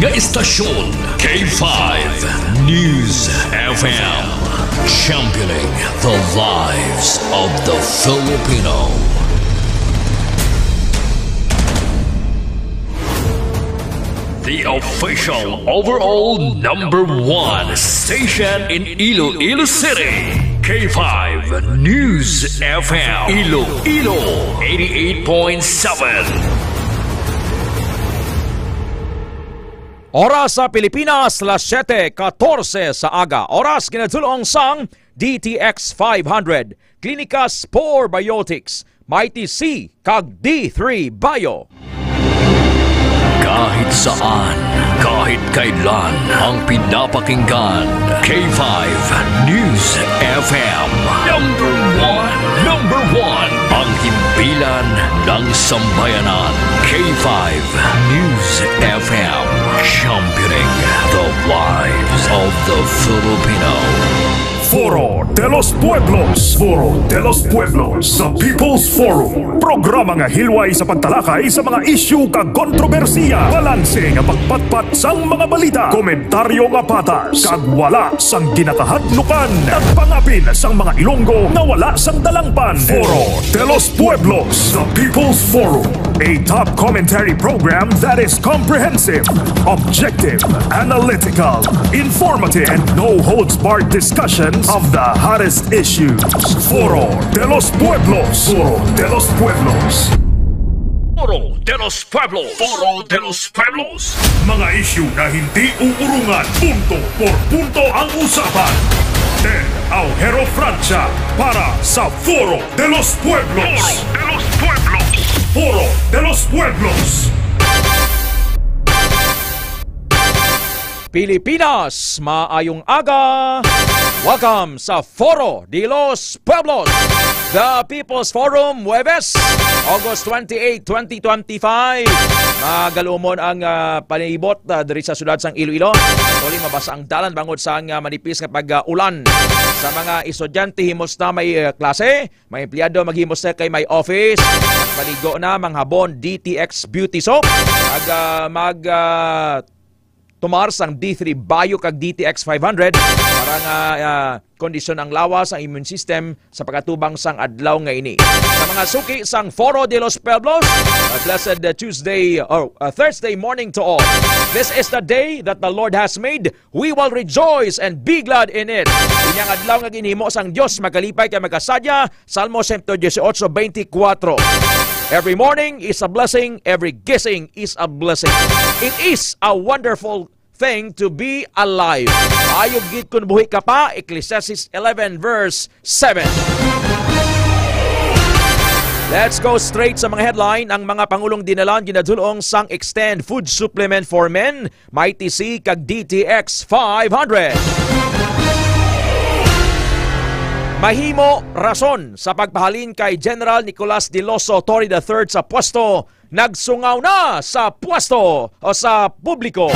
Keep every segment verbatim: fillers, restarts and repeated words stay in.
Estasyon K five News F M, championing the lives of the Filipino. The official overall number one station in Iloilo City, K five News F M, Iloilo, eighty-eight point seven. Oras sa Pilipinas, las siete katorse sa aga. Oras ginadulong sang D T X five hundred, Clinicas Probiotics, Mighty C, kag D three Bio. Kahit saan, kahit kailan, ang pinapakinggan, K five News F M. Number one, number one, ang himpilan ng sambayanan, K five News F M, championing the lives of the Filipino. Foro de los Pueblos. Foro de los Pueblos, the People's Forum. Programa nga hilway sa pagtalakay sa mga isyu kag kontrobersiya. Balanse nga pagpatpat sang mga balita. Komentaryo nga patas kag wala sang ginakahadlukan. Nagpangapin sang mga Ilonggo nga wala sang dalangpan. Foro de los Pueblos, the People's Forum. A top commentary program that is comprehensive, objective, analytical, informative, and no holds barred discussions of the hottest issues. Foro de los Pueblos. Foro de los Pueblos. Foro de los Pueblos. Foro de los Pueblos. Mga isyu na hindi uurungan. Punto por punto ang usapan. Ted Aujero Francia para sa Foro de los Pueblos. Foro de los Pueblos. Foro de los Pueblos. Pilipinas, maayong aga. Welcome sa Foro de los Pueblos, the People's Forum, Huwebes, August twenty-eight, twenty twenty-five. Magalumon ang, ah, palibot, ah, diri sa siyudad sang Iloilo. Actually, mabasa ang dalan bangod sang, ah, manipis nga pag-ulan. Sa mga estudyante, himos na may, ah, klase, may empleyado, maghimos na kay may office. Paligo na, manghabon, D T X Beauty Soap. Ag, ah, mag, ah, tumar sang D three Bio kag D T X five hundred para nga, ah, kondisyon ang lawas, ang immune system sa pagkatubang sang adlaw nga ini. Sa mga suki sang Foro de los Pueblos, a blessed, uh, Tuesday or, uh, Thursday morning to all. This is the day that the Lord has made. We will rejoice and be glad in it. Inyang adlaw nga ginhimo sang Dios, makalipay kay magkasadya. Salmo siyento dieciocho, veinticuatro. Every morning is a blessing, every kissing is a blessing. It is a wonderful thing to be alive. Maayo gid kun buhi ka pa, Ecclesiastes eleven verse seven. Let's go straight sa mga headline. Ang mga pangulong dinalan ginadulong sang Extend Food Supplement for Men, Mighty C kag D T X five hundred. Mahimo rason sa pagpahalin kay General Nicolas Delaoso Torre the third sa pwesto, nagsungaw na sa pwesto o sa publiko.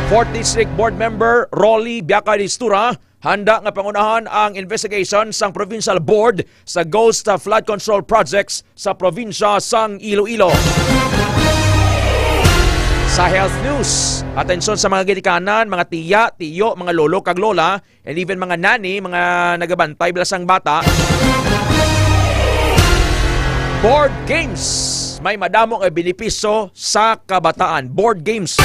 Fourth District Board Member Rolly Biaca de Stura handa nga pangunahan ang investigation sang Provincial Board sa ghost flood control projects sa probinsya sang Iloilo. Sa health news, atensyon sa mga ginikanan, mga tiya, tiyo, mga lolo kag lola, and even mga nanny, mga nagabantay bala sang bata. Board games, may madamo nga benepisyo sa kabataan. Board games.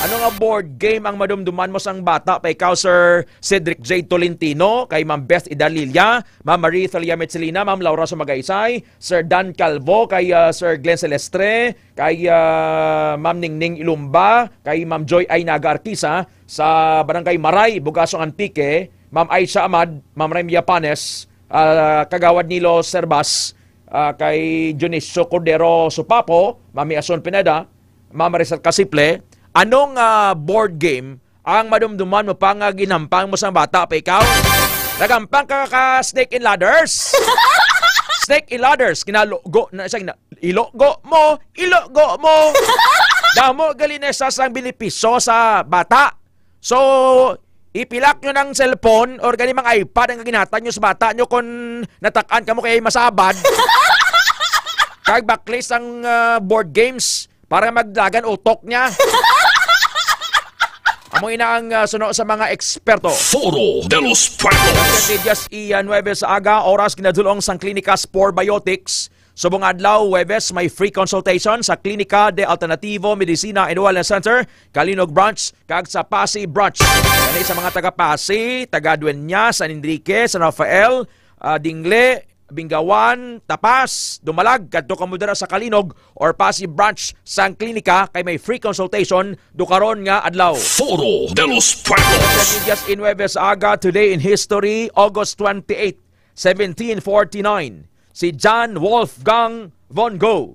Ano nga board game ang madumduman mo sang bata pa ikaw, Sir Cedric J Tolentino, kay Ma'am Beth Idalilia, Ma'am Marie Thalia Metzelina, Ma'am Laura Sumagaysay, Sir Dan Calvo, kay, ah, Sir Glenn Celestre, kay, ah, Ma'am Ningning Ilumba, kay Ma'am Joy Ainaga Arquisa, sa Barangay Maray, Bugasong, Antique, Ma'am Aisha Ahmad, Ma'am Rem Yapanes, ah, Kagawad Nilo Serbas, ah, kay Dionisio Cordero Supapo, Mami Asun Pineda, Ma'am Maricel Casiple, anong, ah, board game ang madumduman mo pa nga ginampang mo sang bata pa ikaw? Nagampang ka ka Snake and Ladders? Snake and Ladders, kinalugo na siya, gina-, ilugo mo, ilugo mo. Damo gali na siya sang benepisyo sa bata. So, ipilak nyo ng cellphone or gani mga iPad ang ginhatag nyo sa bata nyo kung natak-an kamo kay masabad. Kag baklis ang, ah, board games. Para magdagan utok niya. Amo ina ang, ah, suno sa mga eksperto. Foro de los Pueblos. Kay Dias Ian, nuebe sa aga, oras ginadulong sang Klinika Spore Biotics. Subong adlaw, Huwebes, may free consultation sa Klinika de Alternativo Medicina and Wellness Center, Kalinog Branch, kag sa Passi Branch. Kani sa mga taga Passi, taga Dueña, San Enrique, San Rafael, ah, Dingle, Bingawan, Tapas, Dumalag, kadto kamo dira sa Kalinog or Passi Branch sang klinika kay may free consultation do karon nga adlaw. Foro de los Pueblos. Sa Medias in Nueve sa aga, today in history, August twenty-eight, seventeen forty-nine, si Johann Wolfgang von Goethe,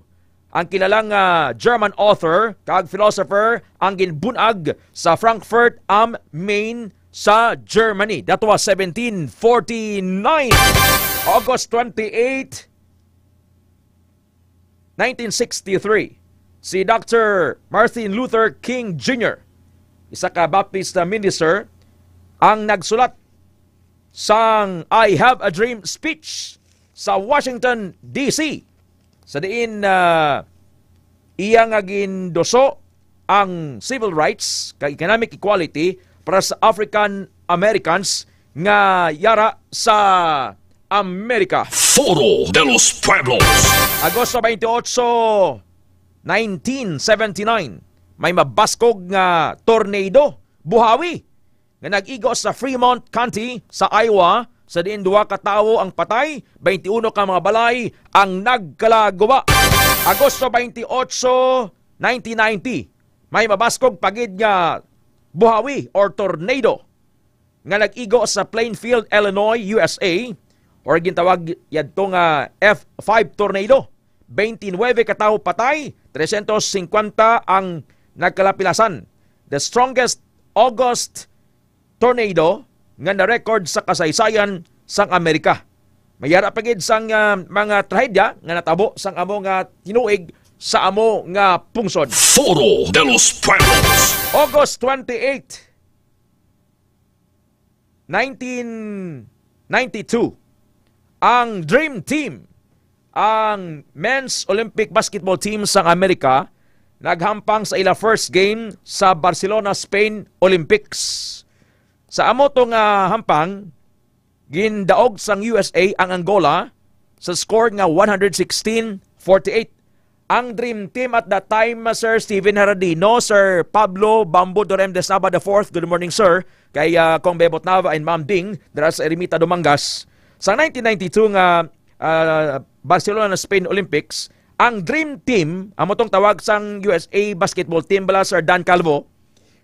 ang kilalang, ah, German author kag philosopher, ang ginbun-ag sa Frankfurt am Main sa Germany. That was seventeen forty-nine. August twenty-eight, nineteen sixty-three, si Doctor Martin Luther King Junior, isa ka Baptist minister, ang nagsulat sang I Have a Dream speech sa Washington, D C, sa diin, ah, iya nga ginduso ang civil rights kag economic equality para sa African Americans nga yara sa Amerika. Foro de los Pueblos. Agosto twenty-eight, nineteen seventy-nine, may mabaskog nga tornado buhawi nga nag-igo sa Fremont County sa Iowa, sa diin duha ka tawo ang patay, twenty-uno ka mga balay ang nagkalaguba. Agosto twenty-eight, nineteen ninety, may mabaskog pa gid nga buhawi or tornado nga nag-igo sa Plainfield, Illinois, U S A, or gintawag yadto nga F five tornado. Twenty-nine ka tawo patay, tresyentos singkwenta ang nagkalapilasan. The strongest August tornado nga na-record sa kasaysayan sang Amerika. May ara pa gid sang, ah, mga trahedya nga natabo sang amo nga tinuig sa amo nga pungsod. Foro de los Pueblos. August twenty-eight, nineteen ninety-two, ang Dream Team, ang men's Olympic basketball team sang Amerika, naghampang sa ila first game sa Barcelona, Spain Olympics. Sa amo to nga hampang, gindaog sang U S A ang Angola sa score nga one hundred sixteen forty-eight. Ang Dream Team at that time, Sir Steven Heradino, Sir Pablo Bambo Dorem de Saba the fourth, good morning, sir. Kay, ah, Kong Bebot Nava and Ma'am Ding, dira sa Ermita Dumangas. Sa nineteen ninety-two nga, ah, Barcelona, Spain Olympics, ang Dream Team, amo tong tawag sang U S A basketball team bala, Sir Dan Calvo,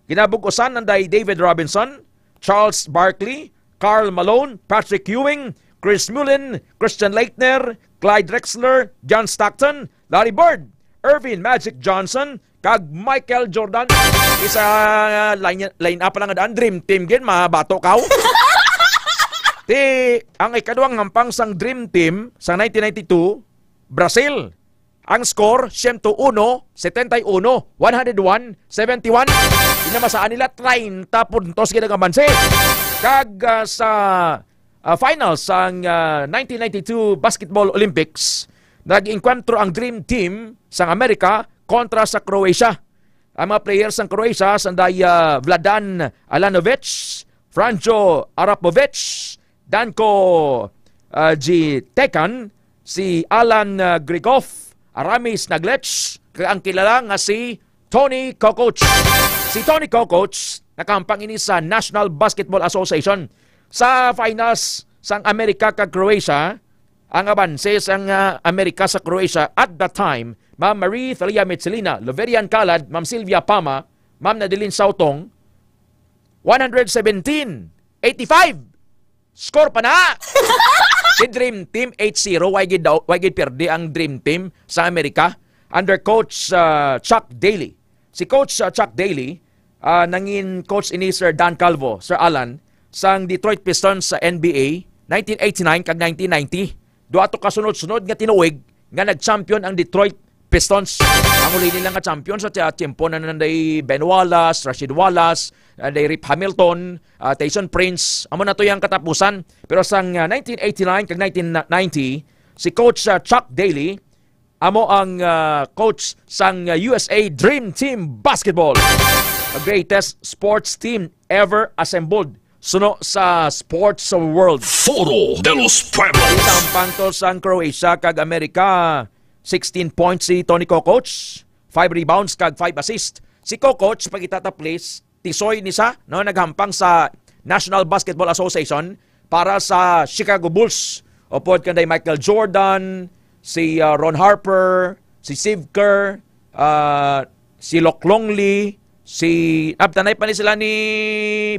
ginabug-usan anday David Robinson, Charles Barkley, Karl Malone, Patrick Ewing, Chris Mullin, Christian Laettner, Clyde Drexler, John Stockton, Larry Bird, Earvin Magic Johnson, kag Michael Jordan. Isa, uh, line, line up lang ang Dream Team gid, mabato kaw. Ti, ang ikaduhang hampang sang Dream Team sa nineteen ninety-two, Brazil. Ang score, siyento uno, setenta y uno, one hundred one, seventy one. Inamasaan nila, treinta puntos gid ang abanse. Kag, ah, sa, ah, finals sang, ah, nineteen ninety-two Basketball Olympics, nag-engkwentro ang Dream Team sang Amerika kontra sa Croatia. Ang mga players sang Croatia, sanday, ah, Vladan Alanovic, Franjo Arapovic, Danko, ah, G. Tekan, si Alan, ah, Grigov, Aramis Naglech, kag ang kilala nga si Toni Kukoc. Si Toni Kukoc, nakahampang ini sa National Basketball Association. Sa finals sang Amerika kag Croatia, ang abanse sang, ah, Amerika sa Croatia at that time, Ma'am Marie Thalia Mitsilina, Loverian Calad, Ma'am Sylvia Pama, Ma'am Nadeline Sautong, one hundred seventeen eighty-five. Score pa na! Si Dream Team, eight zero. Way gid daw, way gid pierde ang Dream Team sa Amerika under coach, ah, Chuck Daly. Si coach, ah, Chuck Daly, ah, nangin coach ini Sir Dan Calvo, Sir Alan, sang Detroit Pistons sa N B A, nineteen eighty-nine kag nineteen ninety. Duha to kasunod-sunod nga tinuig nga nag-champion ang Detroit Pistons. Ang huli nila nga champion sa tiya-, tiyempo na nanday Ben Wallace, Rasheed Wallace, nanday Rip Hamilton, ah, Tayshaun Prince. Amo na to yang katapusan. Pero sang, ah, nineteen eighty-nine kag nineteen ninety, si Coach, ah, Chuck Daly, amo ang, ah, coach sang, ah, U S A Dream Team Basketball. The greatest sports team ever assembled suno sa sports world. Foro de los Pueblos. Isampang to sang Croatia kag Amerika. Sixteen points si Toni Kukoc, five rebounds kag five assists. Si Kukoc, pakita ta please, tisoy ni sa, no, naghampang sa National Basketball Association para sa Chicago Bulls. Upod kanday Michael Jordan, si, ah, Ron Harper, si Steve Kerr, ah, si Locke Longley, si, abtanay pa ni sila ni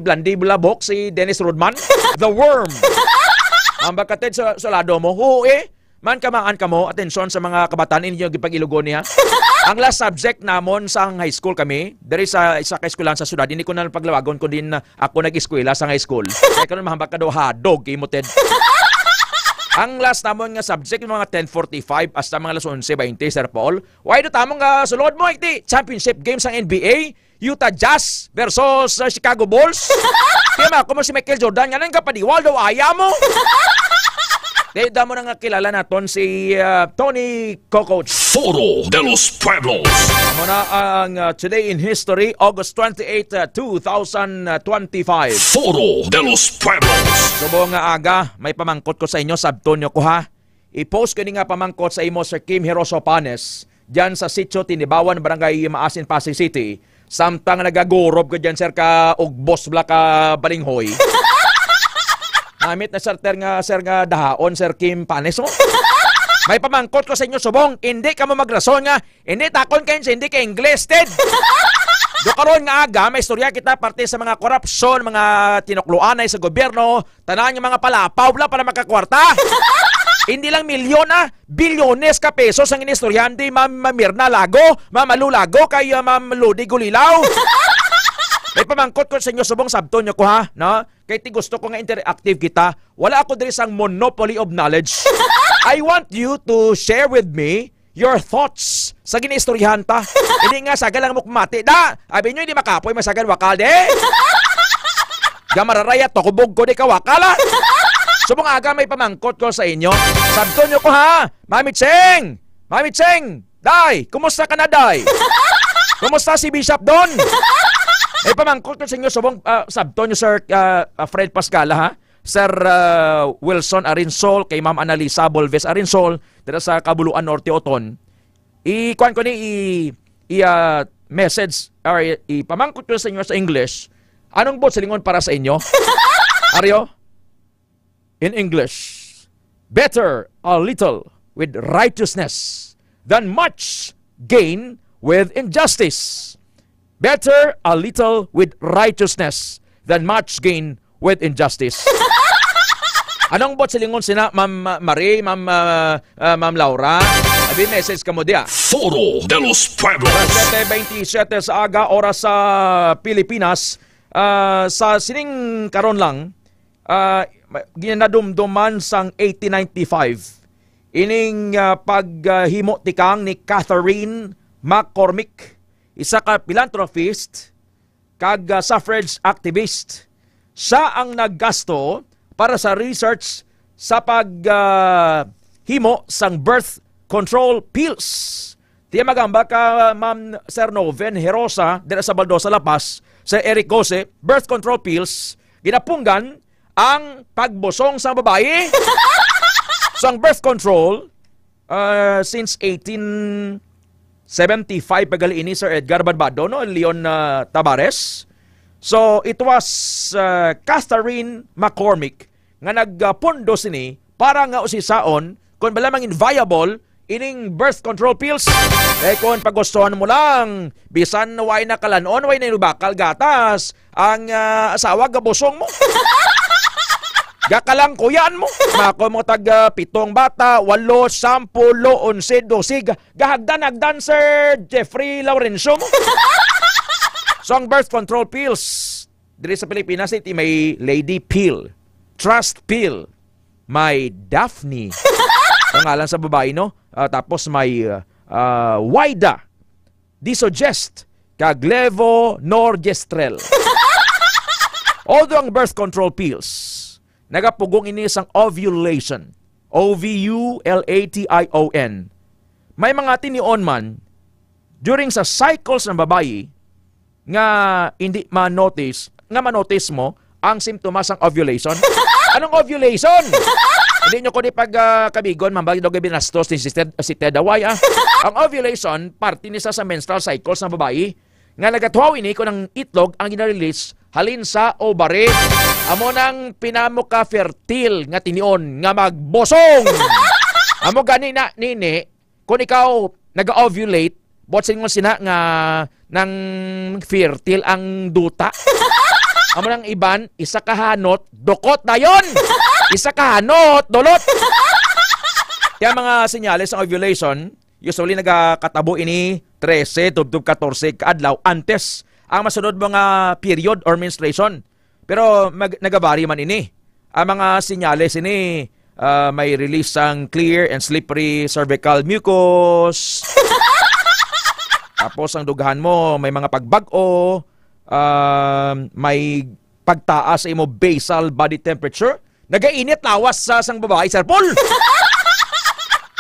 Blandy Bulabok, si Dennis Rodman. The Worm. Ang bakatid sa, sa lado mo, huwi. Man kamaan kamo, atensyon sa mga kabataan, inyo gipag-ilugon niya. Ang last subject namon sa high school kami, diri sa isa ka eskwelahan sa syudad, hindi ko na paglawagon kung din ako nag-eskwela sa high school. Kaya karon mahambak ka daw hadog, imo, Ted. Ang last namon nga subject, mga ten forty-five hasta mga alas onse twenty, Sir Paul. Why do tamong, ah, sulod mo, iti championship game sang N B A? Utah Jazz versus, uh, Chicago Bulls. Kaya mga, kung si Michael Jordan, nga nang kapadiwal daw, aya mo. Dahil damo na nga kilala naton si, uh, Toni Kukoc. Foro de los Pueblos. Amo na ang, uh, Today in History, August twenty-eight, uh, two thousand twenty-five. Foro de los Pueblos. Subong nga aga, may pamangkot ko sa inyo, sabton nyo ko ha. I-post ko ini nga pamangkot sa imo, Sir Kim Hiroso Panes, dyan sa Sitio Tinibawan, Barangay Maasin, Pasig City. Samtang nagagurob ka dyan, sir, ka ugbos bala ka balinghoy. Namit na, sir, ter nga, sir, nga dahaon, Sir Kim Panes, oh. May pamangkot ko sa inyo, subong, hindi ka mo magrason nga, hindi takon kayo sa hindi ka English, Ted. Do karon nga aga, may istorya kita parte sa mga korupsyon, mga tinukloanay sa gobyerno, tanan nga mga palapaw bala para makakwarta. Hindi lang milyon, ah, bilyones ka pesos ang inistoryahan di Ma'am Mirna Lago, Ma'am Malu Lago, kay, ah, Ma'am Ludi Gulilaw. May pamangkot ko sa inyo, subong sabton nyo ko, ha, no? Kay ti gusto ko nga interactive kita. Wala ako diri sang monopoly of knowledge. I want you to share with me your thoughts sa ginaistoryahan ta. Hindi nga sagal lang mo kumati. Da, abi nyo, hindi makapoy, masagal wakal, de. Gamararaya, tukubog ko, di ka wakal, ah. Subong aga may pamangkot ko sa inyo. Sabton nyo ko, ha? Mami Cheng! Mami Cheng! Day, kumusta ka na, day? Kumusta si Bishop Don? May pamangkot ko sa inyo, subong, ah, sabton nyo, Sir, ah, ah, Fred Pascala, ha? Sir, ah, Wilson Arinsol, kay Ma'am Analisa Bolves Arinsol, dira sa Kabuluan Norte, Oton. I-, kuwan ko ni, i-, i-, ah, message, or i-, ipamangkot ko sa inyo sa English, anong buot silingon para sa inyo? Aryo? In English, better a little with righteousness than much gain with injustice. Better a little with righteousness than much gain with injustice. Anong buot silingon sina, Ma'am, ah, Marie, Ma'am, ah, ah, Ma'am Laura? Abi, message ka mo diya. Foro de los Pueblos. Alas siyete bentisiete sa aga, oras sa Pilipinas. Ah, sa sining karon lang, ah, ma-, ginadumduman sang eighteen ninety-five ining, ah, paghimo tikang ni Catherine McCormick, isa ka philanthropist kag, ah, suffrage activist. Siya ang naggasto para sa research sa pag, ah, himo sang birth control pills. Tiya magamba ka, Ma'am, Sir Noven Herosa, dira sa Baldosa, La Paz, Sir Eric Gose, birth control pills, ginapunggan ang pagbusong sa babayi. So, ang birth control, ah, since eighteen seventy-five pa gali ini, Sir Edgar Barbado, no? Leon, ah, Tabares. So, it was, ah, Catherine McCormick nga nagpundo sini para nga usisaon kung bala mangin viable ining birth control pills. Kay kung pagustuhan mo lang, bisan way na kalan-on, way na bakal gatas, ang, ah, asawa gabusong mo. Gakalangkuyan mo. Mako mo tag, ah, pitong bata, walo, sampulo, onse, dose, ga-, gahagdan-hagdan, Sir Jeffrey Laurencio mo. So, ang birth control pills, diri sa Pilipinas, iti may Lady Pill, Trust Pill, may Daphne. Ang ngalan sa babae, no? Ah, tapos may, ah, ah, Wida, Disogest, kag Levonorgestrel. Although ang birth control pills, nagapugong ini sang ovulation, O V U L A T I O N. May mga tinion man, during sa cycles ng babayi, nga hindi ma-notice, nga ma-notice mo ang simptomas sang ovulation. Anong ovulation? Hindi nyo ko di pag, ah, kabigon, mambag daw gabi nastos ni si Ted, si Ted Away, ah. Ang ovulation, parte ni sa, sa menstrual cycles ng babayi, nga nagatuhaw ini kung ang itlog ang ginarelease halin sa ovary. Amo nang pinamuka-fertile nga tinion nga magbusong. Amo gani na, nini, kung ikaw nag-ovulate, buot sa ingon sina nga nang fertile ang duta. Amo nang iban, isa ka hanot, dukot dayon. Isa ka hanot, dulot. Kaya mga senyales sa ovulation, usually nagakatabo ini trese tubtob katorse ka adlaw antes ang masunod mo nga period or menstruation. Pero mag-, nagabari man ini. Ang mga senyales ini, ah, may release sang clear and slippery cervical mucus. Tapos ang dughan mo, may mga pagbag-o, ah, may pagtaas sa imo basal body temperature. Nagainit lawas sa sang babae, Sir Paul.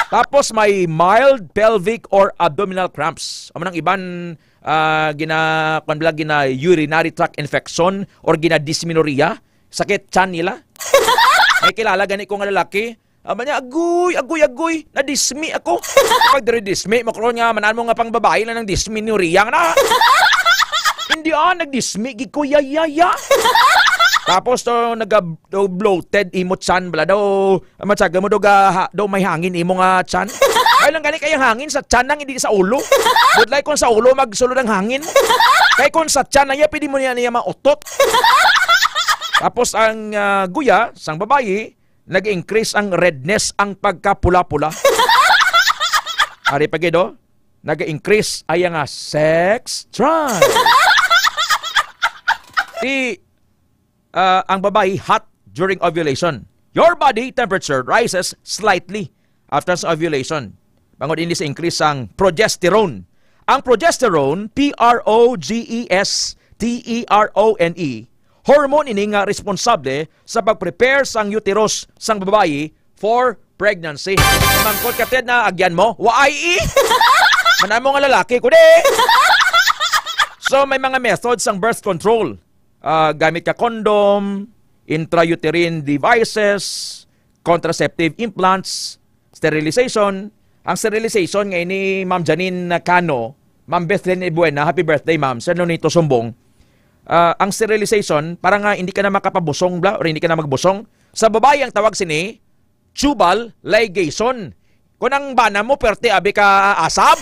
Tapos may mild pelvic or abdominal cramps. Amo nang iban, ah, gina-, kwan bala, gina-urinary tract infection or gina-dysmenorrhea. Sakit tiyan nila. May kilala gani ko nga lalaki. Amo niya, "Agoy, agoy, agoy, nadismi ako." Pag diri dismi, mo karon nga, manan mo nga pang babae na ng dysmenorrhea na. Hindi, ah, nagdismi, gid ko, yayaya. Tapos to, naga-, to bloated, imo tiyan, bala daw, matyaga mo daw ga-, ha-, daw may hangin imo nga tiyan. Ay lang gani kayang hangin sa tiyan nang hindi sa ulo. Budlay kung sa ulo magsulod ang hangin. Kay kung sa tiyan na iya, pwede mo niya, niya mautot. Tapos ang, ah, guya sang babayi, nag-increase ang redness, ang pagkapula-pula. Ari pa gid, oh, nag-increase ay nga sex drive. Ti, ah, ang babayi hot during ovulation. Your body temperature rises slightly after sa ovulation. Bangod ini sa increase sang progesterone. Ang progesterone, P R O G E S T E R O N E, hormone ini nga responsable sa pag-prepare sang uterus sang babayi for pregnancy. Mangkot ka, Ted, na agyan mo? Wa ay i. Manan mo nga lalaki ko di. So, may mga methods sang birth control. Ah, gamit ka condom, intrauterine devices, contraceptive implants, sterilization. Ang sterilization nga ini, Ma'am Janine Cano, Ma'am Bethlyn Ibuena, happy birthday, Ma'am. Sir Nonito Sumbong. Ah, ang sterilization, para nga hindi ka na makapabusong, bla, or hindi ka na magbusong. Sa babae, ang tawag sini, tubal ligation. Kung ang bana mo, perte abi ka asab.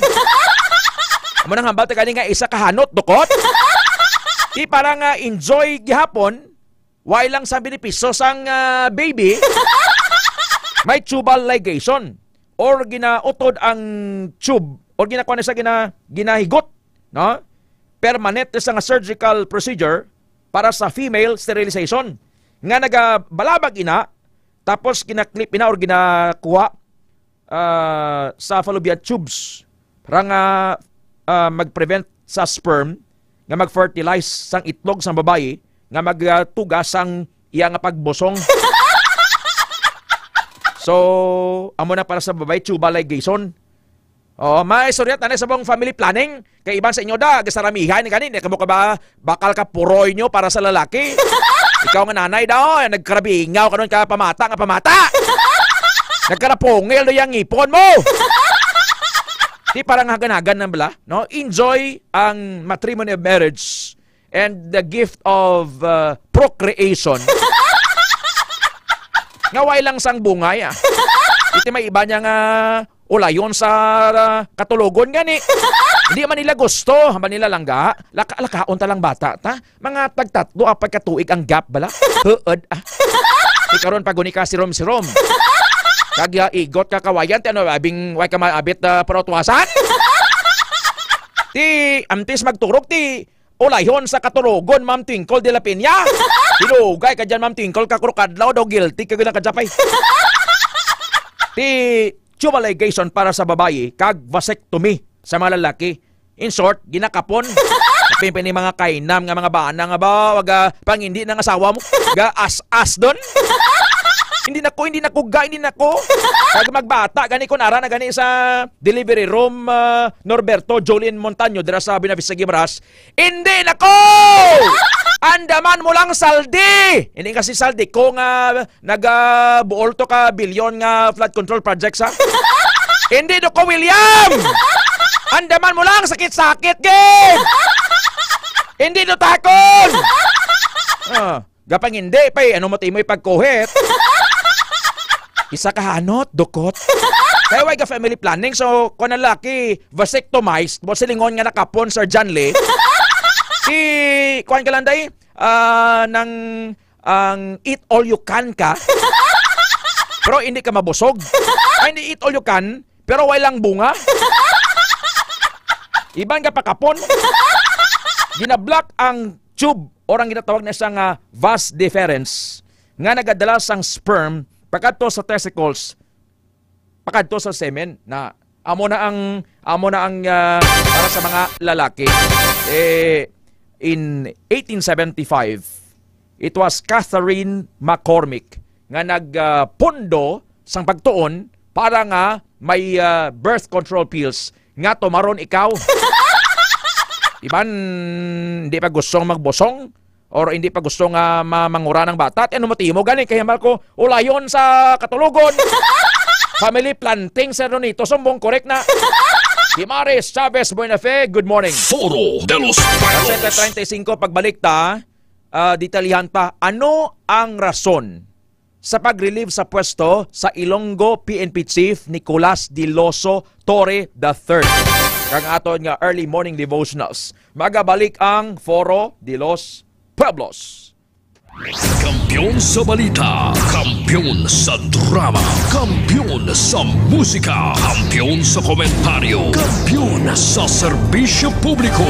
Amo nang hambal ta gani nga isa ka hanot, dukot. Di para nga enjoy gihapon, way lang sa benepisyo sang, ah, baby, may tubal ligation or ginautod ang tube or ginakuha na sa gina-, ginahigot, no? Permanent sa nga surgical procedure para sa female sterilization nga nagabalabag ina, tapos ginaklip ina or ginakuha, ah, sa fallopian tubes para nga, ah, mag-prevent sa sperm nga mag-fertilize sang itlog sang babayi nga magtuga sang iya nga pagbusong. So, amo na para sa babayi, tubal ligation. Oh, may suryat na sa mong family planning. Kay iban sa inyo da, gasaramihan ni gani, kamo ka ba, bakal ka puroy nyo para sa lalaki. Ikaw nga nanay daw, nagkarabingaw ka nun ka pamata nga pamata. Nagkarapungil do yang ngipon mo. Di parang hagan-hagan na bala, no? Enjoy ang matrimony of marriage and the gift of, uh, procreation. Nga way lang sang bungay, ah. Iti may iba niya nga ulayon sa, ah, katulogon gani. Hindi man nila gusto, hamba nila langga. Laka-, lakaon ta lang bata ta. Mga tagtatlo, apat ka tuig ang gap bala. Huod, ah. Di karon pag guni ka sirom-sirom. Kag, ah, igot ka kawayan, ti ano, abing, way ka maabit, ah, parutuasan. Ti, antes magturog, ti, ulayhon sa katulogon, Ma'am Twinkle de la Peña. Hilugay ka dyan, Ma'am Twinkle, kakurukadlaw daw guilty ka lang ka dyan, pay. Ti, tubal ligation para sa babayi, kag vasectomy sa mga lalaki. In short, ginakapon. Pin-, pin-, mga kainam nga mga bana nga ba, waga pang hindi ng asawa mo. Ga as-as doon. Hindi na ko, hindi na ko, ga, hindi na ko. Kag magbata gani ko, nara na gani sa delivery room, ah, Norberto, Jolene Montaño, dira sa Buenavista, Guimaras. Hindi na ko! Andaman mo lang, Saldi! Hindi kasi Saldi ko nga nag, ah, buol to ka bilyon nga flood control projects, ha? Hindi na ko, William! Andaman mo lang, sakit-sakit, gid! Hindi na takon! Ah. Gapang hindi pa eh. Ano mo timoy pagkuhit? Isa ka hanot, dukot. Kaya way ka family planning, so kung ang laki, vasectomized, mo silingon nga nakapon, Sir John Lee. Si, kuwan ka lang, day, ah, nang, ang eat all you can ka. Pero hindi ka mabusog. Ay, hindi eat all you can, pero way lang bunga. Iban ka pakapon. Ginablock ang tube or ang ginatawag na siya nga vas deferens nga nagadala sang sperm pakadto sa testicles, pakadto sa semen. Na amo na ang, amo na ang, ah, para sa mga lalaki. Eh, in eighteen seventy-five, it was Catherine McCormick nga nag, ah, pundo sang pagtuon para nga may, ah, birth control pills nga tumaron ikaw. Iban, hindi pa gusto magbusong or hindi pa gusto nga ma-, mangura ng bata. Ti ano mo timo gani? Kaya mal ko, ulayon sa katulogon. Family planting, Sir Nonito. Sumbong, correct na. Dimaris Chavez Buenafe, good morning. Foro de los Alas siyete treinta y cinco, pagbalik ta, ah, detalyahan ta, ano ang rason sa pag-relieve sa pwesto sa Ilonggo P N P Chief Nicolas Diloso Torre the third? Kang aton nga early morning devotionals, magabalik ang Foro de los Pueblos. Kampiyon sa balita, kampiyon sa drama, kampiyon sa musika, kampiyon sa komentaryo, kampiyon sa serbisyo publiko.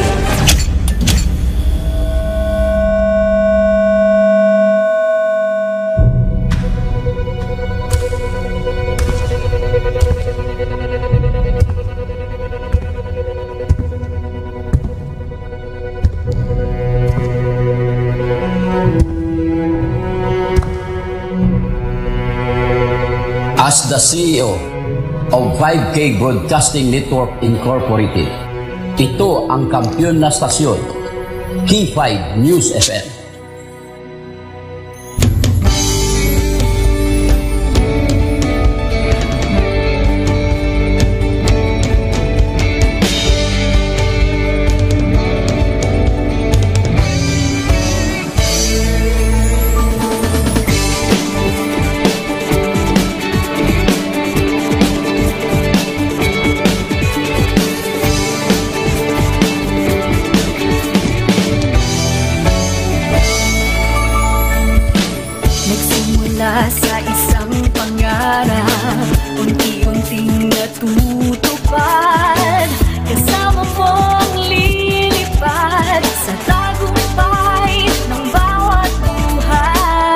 As the C E O of five K Broadcasting Network Incorporated, ito ang kampiyon na stasyon, K five News F M. Nagsimula sa isang pangarap, unti-unting natutupad. Kasama mong lilipad sa tagumpay ng bawat buhay.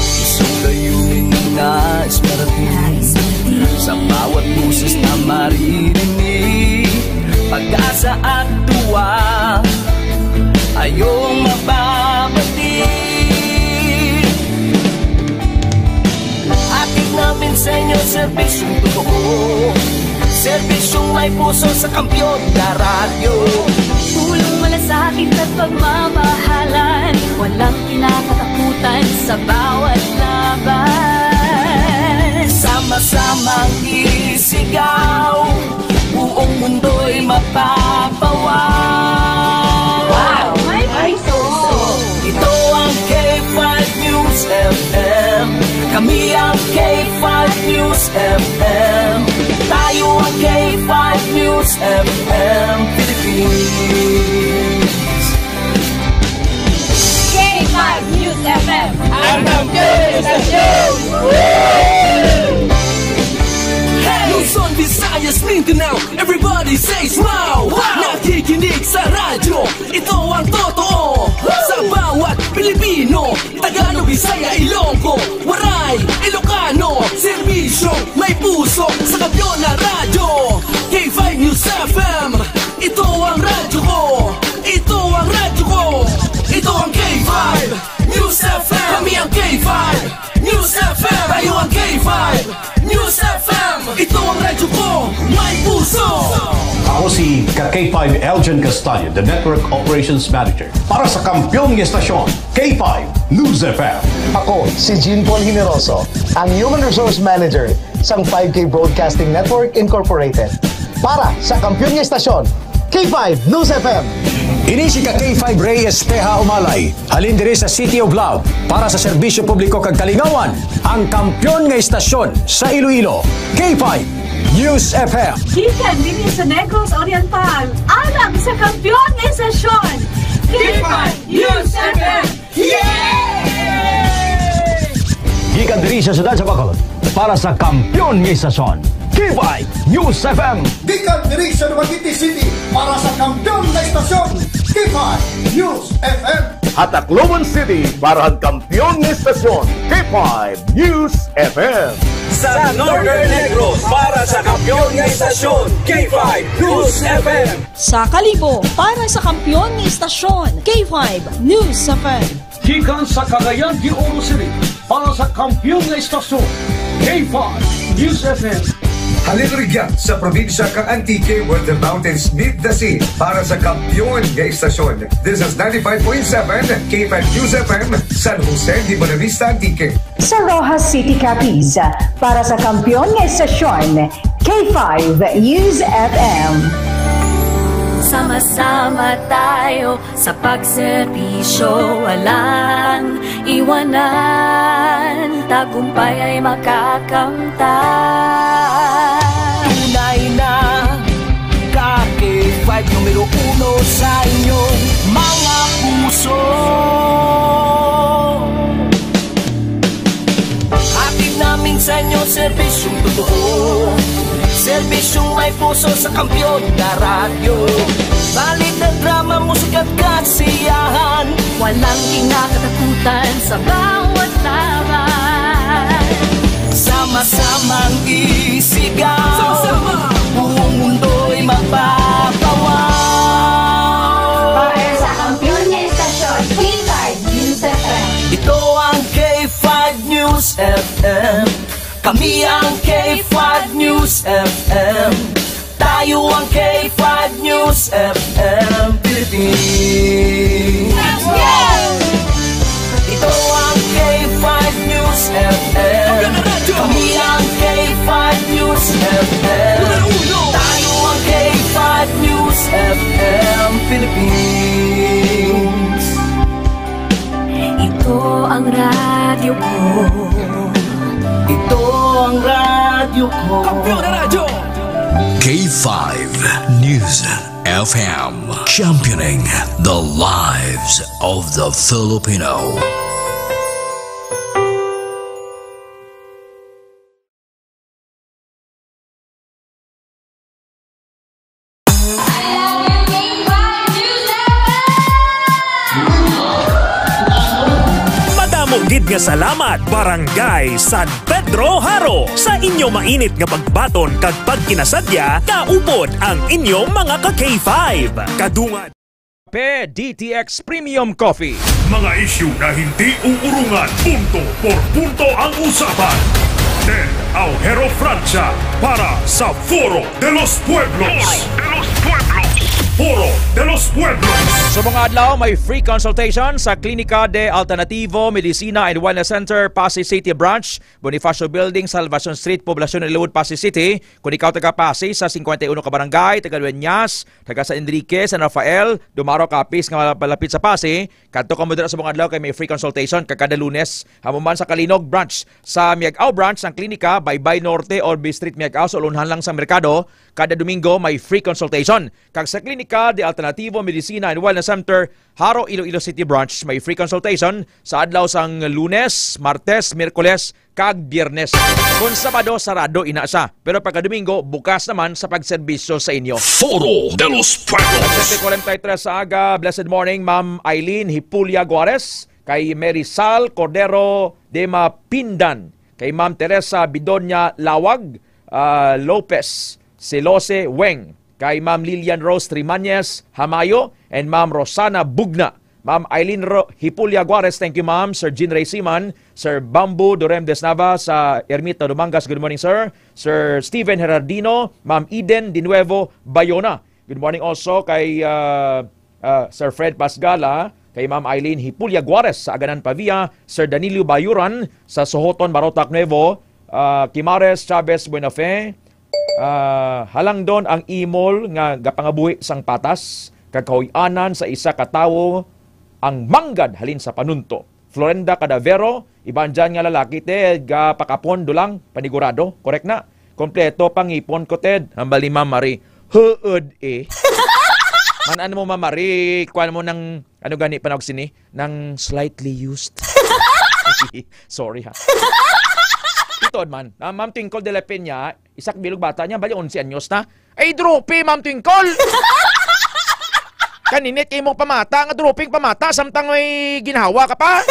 Isang layunin na nais marating. Nais marating. Sa bawat boses na maririnig, pag-asa at tuwa ay iyong mababati. Hatid namin sa inyo serbisyong totoo, serbisyong may puso sa Kampiyon na Radyo. Pulong malasakit at pagmamahalan, walang kinakatakutan sa bawat laban. Sama-samang isigaw, buong mundo'y mapapawaw. Wow! May puso! Ito ang K five News F M. Kami ang K five News F M. Tayo ang K five News F M Philippines. K five News F M. Ang kampiyon sa show! Luzon, Visayas, Mindanao, everybody says wow! Wow! Nakikinig sa radyo, ito ang totoo. Sa bawat Pilipino, Tagalog, Bisaya, Ilonggo, Waray, Ilocano, serbisyo, may puso, sa Kampiyon na Radyo, K five News F M. Ito ang radyo ko, ito ang radyo ko, ito ang K five News F M. Kami ang K five. News F M, tayo ang K five News F M. Ito ang radyo ko, may puso. Ako si ka K five Elgin Castaño, the Network Operations Manager. Para sa kampiyon nga estasyon, K five News F M. Ako si Jean Paul Generoso, ang Human Resource Manager sang five K Broadcasting Network Incorporated. Para sa kampiyon nga estasyon, K five News F M. Ini si ka K five Reyes Teja Umalay, halin diri sa City of Love, para sa serbisyo publiko kag kalingawan, ang kampiyon nga estasyon sa Iloilo, K five News F M. Gikan dinhi sa Negros Oriental, alang sa kampiyon nga estasyon, K five News F M. Yay! Gikan diri sa siyudad sa Bacolod, para sa kampiyon nga estasyon, K five News F M. Gikan diri sa Dumaguete City, para sa kampiyon nga estasyon, K five News F M. Ha Tacloban City, para sa kampiyon nga estasyon, K five News F M. Sa Northern Negros, para sa kampiyon nga estasyon, K five News F M. Sa Kalibo, para sa kampiyon nga estasyon, K five News F M. Gikan sa Cagayan de Oro City, para sa kampiyon nga estasyon, K five News F M. Halin rugya sa probinsya kang Antique, where the mountains meet the sea, para sa kampiyon nga estasyon. This is ninety-five point seven K five News F M, San Jose de Buenavista, Antique. Sa Roxas City, Capiz, para sa kampiyon nga estasyon, K five News F M. Sama-sama tayo sa pagserbisyo, walang iwanan, tagumpay ay makakamtan. Tunay na ka K five numero uno sa inyong mga puso. Hatid namin sa inyo serbisyong totoo, serbisyong may puso sa kampiyon na radyo. Balita, drama, musika at kasiyahan, walang kinakatakutan sa bawat laban. Sama-samang isigaw, sama-sama, buong mundo'y magpapawaw. Para sa kampiyon nga estasyon, K five News F M. Ito ang K five News F M. Kami ang K five News F M. Tayo ang K five News F M Philippines. Ito ang K five News F M. Kami ang K five News F M. Tayo ang K five News F M Philippines. Ito ang radyo ko. Ito ang radyo ko. Kampiyon na radyo. K five News F M, championing the lives of the Filipino. Madamo gid nga salamat, Barangay San Pedro Jaro, sa inyo mainit nga pagbaton kag pagkinasadya, kaupod ang inyo mga ka K five. Kadungan. P D T X Premium Coffee. Mga isyu na hindi uurungan, punto por punto ang usapan. Ted Aujero Francia para sa Foro de los Pueblos. Foro de los Pueblos. Foro de los Pueblos. Sa mga adlaw, may free consultation sa Klinika de Alternativo Medicina and Wellness Center, Passi City Branch, Bonifacio Building, Salvacion Street, Poblacion, Liloan, Passi City. Kung ikaw taga Passi sa cincuenta y uno ka barangay, taga Dueñas, taga San Enrique, San Rafael, Dumaroc, Capiz nga malapit sa Passi, kadto kamo dira sa mga adlaw kay may free consultation kag kada Lunes. Amo man sa Calinog Branch, sa Miag-ao Branch sang klinika, Baybay Norte, Orbe Street, Miag-ao, sa ulonhan lang sang merkado, kada Domingo may free consultation. Kag sa Klinika de Alternativo Medicina and Wellness Center, Jaro, Iloilo City Branch, may free consultation sa adlaw sang Lunes, Martes, Miyerkules, kag Biyernes. Kung Sabado, sarado ina sia. Pero pagka Domingo, bukas naman sa pagserbisyo sa inyo. Foro de los Pueblos. Alas siyete cuarenta y tres sa aga, blessed morning, Ma'am Eileen Hipulia Guares, kay Mary Sal Cordero de Mapindan, kay Ma'am Teresa Bidonia Lawag, ah, Lopez, Silose Weng, kay Ma'am Lilian Rose Trimañez Hamayo, and Ma'am Rosana Bugna. Ma'am Eileen Ro-, Hipulia Guares, thank you, ma'am. Sir Jean Ray Siman, Sir Bamboo Dorem Desnava sa Ermita Dumangas, good morning, sir. Sir Steven Herardino, Ma'am Eden Dinuevo Bayona. Good morning also kay, ah, ah, Sir Fred Pasgala, kay Ma'am Eileen Hipulia Guares sa Aganan Pavia, Sir Danilo Bayuran sa Sohoton, Barotac Nuevo, ah, Kimares Chavez Buenafe, ah, halangdon ang imol nga gapangabuhi sang patas, kag kahuy-anan sa isa ka tawo ang manggad halin sa panunto. Florenda Cadavero, iban dyan nga lalaki, Ted, gapakapon, dulang, panigurado. Correct na. Kompleto pangipon ko, Ted. Hambal ni Ma'am Marie, huod eh. Man, ano mo, Ma'am Marie, kuwan mo ng, ano gani, panawag sini? Ng slightly used. Sorry, ha. Ito, man. Ah, Ma'am Twinkle de la Peña, isak bilog bata niya, bali, onse anyos na. Ay, droppy, Ma'am Twinkle! Kaninit kay mong pamata, nga dropping pamata, samtang may ginhawa ka pa.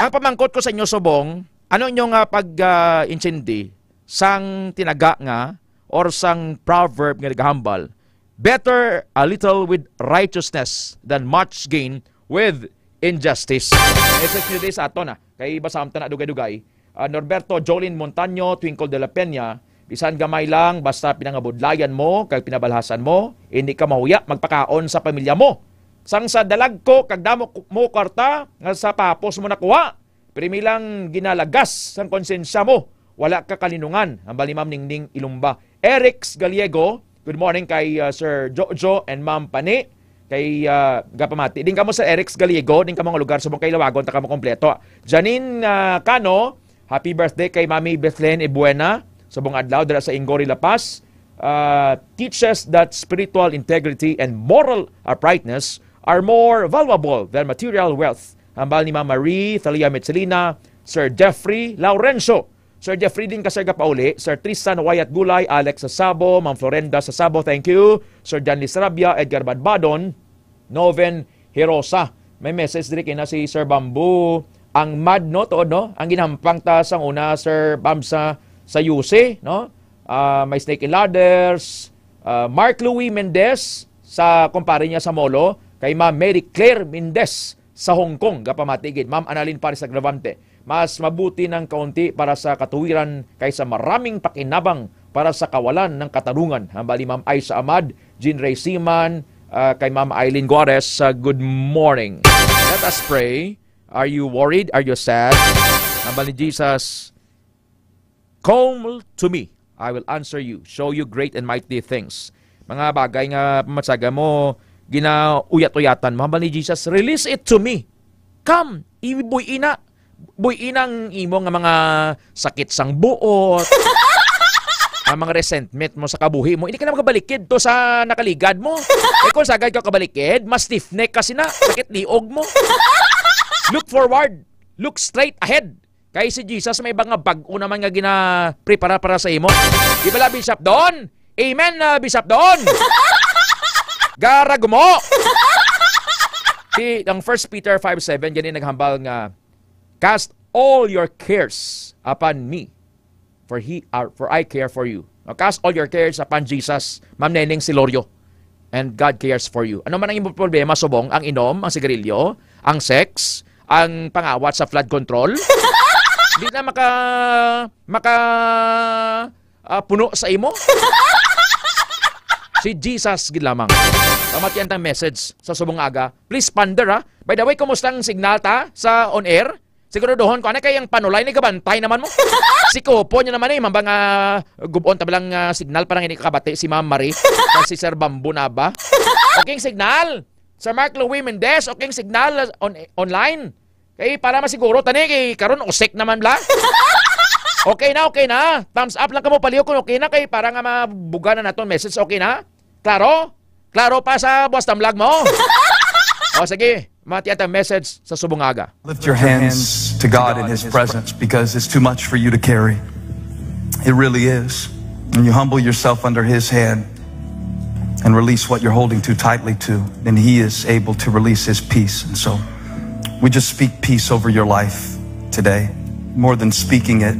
Ang pamangkot ko sa inyo, subong, ano inyo nga pag, ah, intindi sang tinaga nga or sang proverb nga nagahambal, "Better a little with righteousness than much gain with injustice." Message nyo din sa ato na. Kay basahan ta na dugay-dugay. Ah, Norberto, Jolin Montaño, Twinkle de la Peña, bisan gamay lang, basta pinangabudlayan mo, kag pinabalhasan mo, hindi ka mahuya magpakaon sa pamilya mo. Sang sa dalag ko, kag damo ko-, mo kwarta, nga sa papos mo nakuha, pirmi lang ginalagas sang konsensya mo, wala ka kalinungan. Hambal ni Ma'am Ningning Ilumba. Eric Gallego, good morning kay, ah, Sir Jojo and Ma'am Pani. Kay, ah, gapamati din kamo, Sir Eric Gallego, din kamo nga lugar, subong kay lawagon ta kamo kompleto. Janine, ah, Cano, happy birthday kay Mami Bethlehem Ibuena, subong adlaw dira sa Ingori, La Paz. Ah, teaches that spiritual integrity and moral uprightness are more valuable than material wealth. Hambal ni Ma'am Marie Thalia Mitsilina, Sir Jeffrey Laurencio, Sir Jeffrey din ka, Sir Gapauli, Sir Tristan Wyatt Gulay, Alex Sasabo, Ma'am Florenda Sasabo, thank you. Sir Janly Sarabia, Edgar Badbadon, Noven Hirosa. May message diri kina si Sir Bamboo. Ang mad, no, tuod, no? Ang ginampang ta sang una, Sir Bam, sa, sa U C, no? Ah, may Snake and Ladders, ah, Mark Louis Mendez sa kumpare niya sa Molo, kay Ma'am Mary Claire Mendez sa Hong Kong, gapamati gid, Ma'am Annalyn Paris Agravante. Mas mabuti ng kaunti para sa katuwiran kaysa maraming pakinabang para sa kawalan ng katarungan. Hambal ni Ma'am Aisha Ahmad, Jean Ray Siman, ah, kay Ma'am Eileen Guares, ah, good morning. Let us pray. Are you worried? Are you sad? Hambal ni Jesus, "Come to me, I will answer you, show you great and mighty things." Mga bagay nga pamatsaga mo, ginauyat-uyatan mo, hambal ni Jesus, "Release it to me. Come, ibuy ina. Buy ina ang imo nga mga sakit sang buot, ang mga resentment mo sa kabuhi mo. Hindi ka na makabalikid to sa nakaligad mo. Eh, kung sagad ka kabalikid, mas stiff neck ka sina, sakit liog mo. Look forward. Look straight ahead." Kay si Jesus may iba nga bag-o naman nga ginaprepara para sa imo. Di bala, Bishop Don? Amen, ah, Bishop Don! Garagumo! Si, ang First Peter five seven, gani naghambal nga, "Cast all your cares upon me, for he, uh, for I care for you." No, cast all your cares upon Jesus, Ma'am Neneng Silorio. And God cares for you. Ano man ang imong problema, subong, ang inom, ang sigarilyo, ang sex, ang pangawat sa flood control? Di na maka, maka, ah, puno sa imo? Si Jesus gid lamang. Pamatian tang message sa subong nga aga. Please ponder, ha. By the way, kumusta ang signal ta sa on air? Siguraduhon ko, ano kay ang panulay ni gabantay naman mo? Si Kupo niya naman eh, mambang, ah, gubon tabalang, ah, signal, parang hindi kakabati si Ma'am Marie. Kag si Sir Bamboo na ba? Okay ang signal. Sir Mark Louis Mendez, okay ang signal, ah, on, online. Kay para masiguro tani, kay karon usik naman bla. Okay na, okay na. Thumbs up lang kamo, paliw kung okay na, kay para nga mabuga na naton message, okay na? Klaro? Klaro pa sa buwas damlag mo? O sige, mati ang message sa subong nga aga. Lift your hands to God in His presence because it's too much for you to carry. It really is. And you humble yourself under His hand and release what you're holding too tightly to, then He is able to release His peace. And so we just speak peace over your life today. More than speaking it,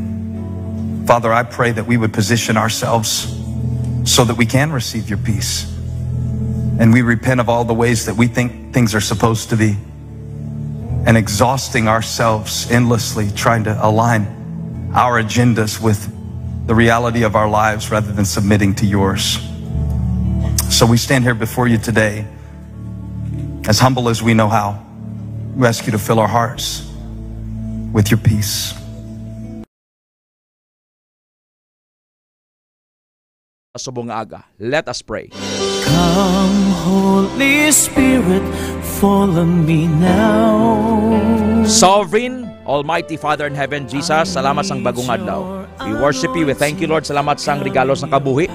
Father, I pray that we would position ourselves so that we can receive your peace. And we repent of all the ways that we think things are supposed to be and exhausting ourselves endlessly trying to align our agendas with the reality of our lives rather than submitting to yours. So we stand here before you today, as humble as we know how. We ask you to fill our hearts with your peace. Subong nga aga. Let us pray. Come, Holy Spirit, follow me now. Sovereign, Almighty Father in Heaven, Jesus, salamat sang bagong adlaw. We worship you. We thank you, Lord. Salamat sang regalo sang kabuhi.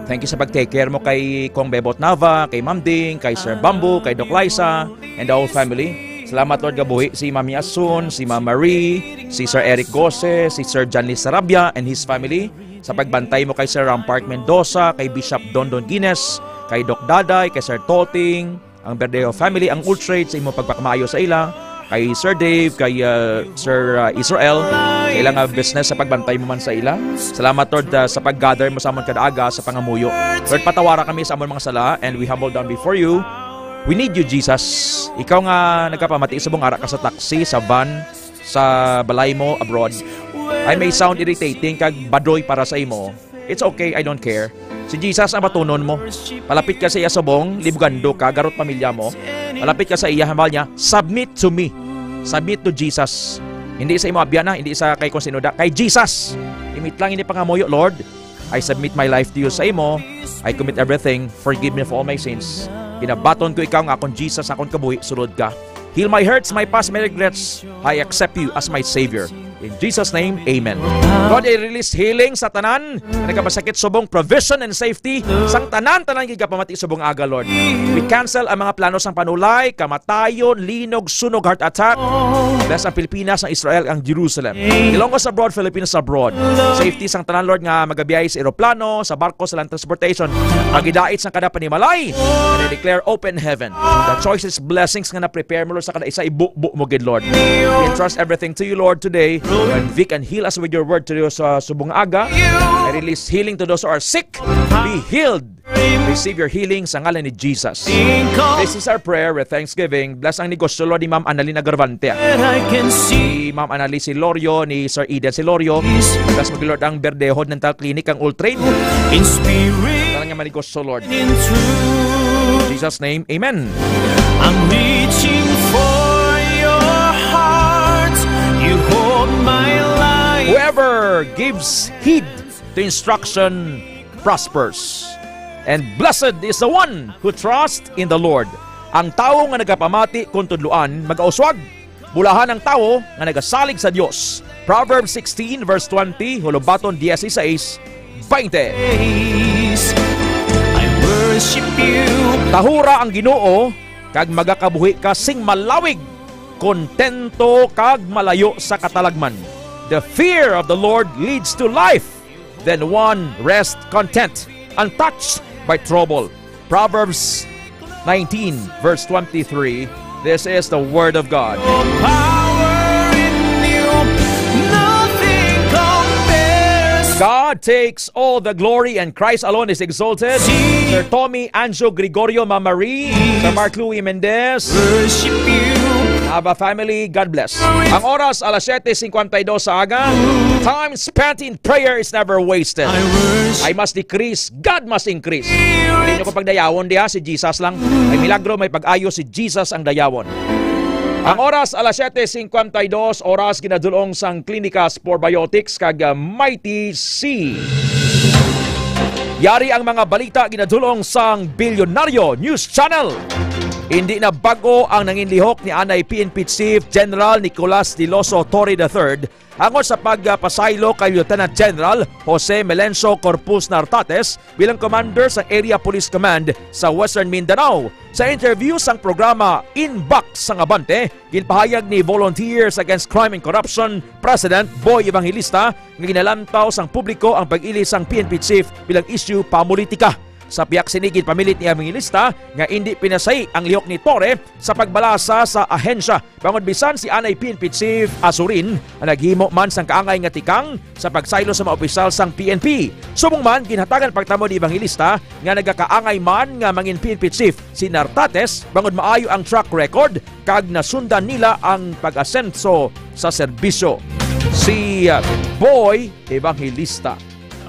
Thank you sa pag-take care mo kay Kong Bebot Nava, kay Ma'am Ding, kay Sir Bamboo, kay Doc Liza, and the whole family. Salamat, Lord, nga buhi si Mami Asun, si Ma'am Marie, si Sir Eric Gose, si Sir Janly Sarabia and his family. Sa pagbantay mo kay Sir Rampart Mendoza, kay Bishop Dondon Guines, kay Doc Daday, kay Sir Toting, ang Verdejo family, ang Ultrade sa imong pagpakamaayo sa ila, kay Sir Dave, kay uh, Sir uh, Israel, sa ilang uh, business sa pagbantay mo man sa ila. Salamat, Lord, uh, sa pag-gather mo sa amon kada aga sa pangamuyo. Lord, patawara kami sa amon mga sala, and we humble down before you. We need you, Jesus. Ikaw nga nagapamati subong ara ka sa taxi, sa van, sa balay mo abroad. I may sound irritating kag badoy para sa imo. It's okay, I don't care. Si Jesus ang batunon mo. Palapit ka sa iya subong, libugando ka, garot pamilya mo. Palapit ka sa iya, hambal niya, "Submit to me." Submit to Jesus. Hindi sa imo abyan na, hindi sa kay kung sino da, kay Jesus. Imit lang ini pangamuyo, "Lord, I submit my life to you sa imo. I commit everything. Forgive me for all my sins. Ginabaton ko ikaw nga akon Jesus, akon kabuhi, sulod ka. Heal my hurts, my past, my regrets. I accept you as my Savior. In Jesus' name, amen." Lord, I release healing sa tanan nga nagapasakit subong, provision and safety sang tanan-tanan gigapamati subong aga, Lord. We cancel ang mga plano sang panulay, kamatayon, linog, sunog, heart attack. Bless ang Pilipinas, ang Israel, ang Jerusalem. Ilonggo sa abroad, Philippines abroad. Safety sang tanan, Lord, nga magabiyay sa eroplano, sa barko, sa land transportation. Pagidait sang kada panimalay. And I declare open heaven. The choicest blessings nga na-prepare mo, Lord, sa kada isa, ibubo mo gid, Lord. We entrust everything to you, Lord, today. Convict and heal us with your word today sa subong aga. I release healing to those who are sick. Be healed. Receive your healing sa ngalan ni Jesus. This is our prayer with thanksgiving. Bless ang negosyo, Lord, ni Ma'am Annalyn Agravante. Si Ma'am Annalyn Silorio, ni Sir Eden Silorio. Bless mo, Lord, ang Verdejo Dental Clinic, ang Ultrade. Tanan nga mga negosyo, Lord. In Jesus' name, amen. I'm reaching for your heart. You hold my life. Whoever gives heed to instruction prospers. And blessed is the one who trusts in the Lord. Ang tawo nga nagapamati kon tudloan magauswag. Bulahan ang tawo nga nagasalig sa Dios. Proverbs sixteen verse twenty, Hulubaton dieciséis, veinte. I worship you. Tahura ang Ginoo kag magakabuhi ka sing malawig. Kontento kag malayo sa katalagman. The fear of the Lord leads to life. Then one rest content, untouched by trouble. Proverbs nineteen, verse twenty-three. This is the word of God. Power in you, nothing compares. God takes all the glory and Christ alone is exalted. Sir Tommy, Anjo, Gregorio, Mama Marie, Sir Mark Louis Mendez. Worship you. Abba family, God bless. Ang oras, alas siyete cincuenta y dos sa aga. Time spent in prayer is never wasted. I worship. I must decrease, God must increase. Hindi nyo ko pagdayawon diha, si Jesus lang. May milagro, may pag-ayo, si Jesus ang dayawon. Ang oras, alas siyete cincuenta y dos, oras ginadulong sang Klinika Spore Biotics kag uh, Mighty C. Yari ang mga balita ginadulong sang Bilyonaryo News Channel. Hindi na bag-o ang nanginlihok ni anay P N P Chief General Nicolas Diloso Torre the third angot sa pagpasaylo kay Lieutenant General Jose Melencio Corpuz Nartates bilang commander sa Area Police Command sa Western Mindanao. Sa interview sang programa Inbox sang Abante, ginpahayag ni Volunteers Against Crime and Corruption President Boy Evangelista nga ginalantaw sang publiko ang pag-ili sang P N P chief bilang isyu pamulitika. Sa pihak sini, ginpamilit ni Evangelista nga indi pinasahi ang lihok ni Torre sa pagbalasa sa ahensya, bangod bisan si anay P N P Chief Azurin ang naghimo man sang kaangay nga tikang sa pagsaylo sa mga opisyal sang P N P. Subong man, ginhatagan pagtamo ni Evangelista nga nagakaangay man nga mangin P N P Chief si Nartates bangod maayo ang track record kag nasundan nila ang pag-asenso sa serbisyo. Si, uh, Boy Evangelista.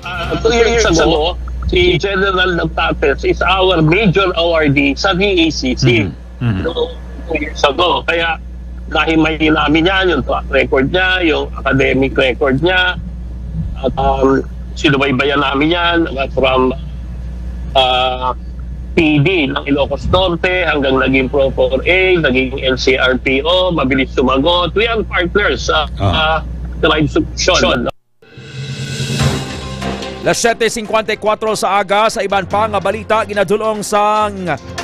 Uh, two years ago, si General Nagtates is our major awardee sa D A C C. Mhm. Mhm. So, two years ago. Kaya nahimayin namin yan, yung track record niya, yung academic record niya. At um, sinubaybayan namin yan from uh, P D ng Ilocos Norte hanggang naging Pro four A, naging N C R P O, mabilis sumagot. We are partners sa Ah. uh, Tribe Solution. Las siyete cincuenta y cuatro sa aga, sa iban pa nga balita, ginadulong sang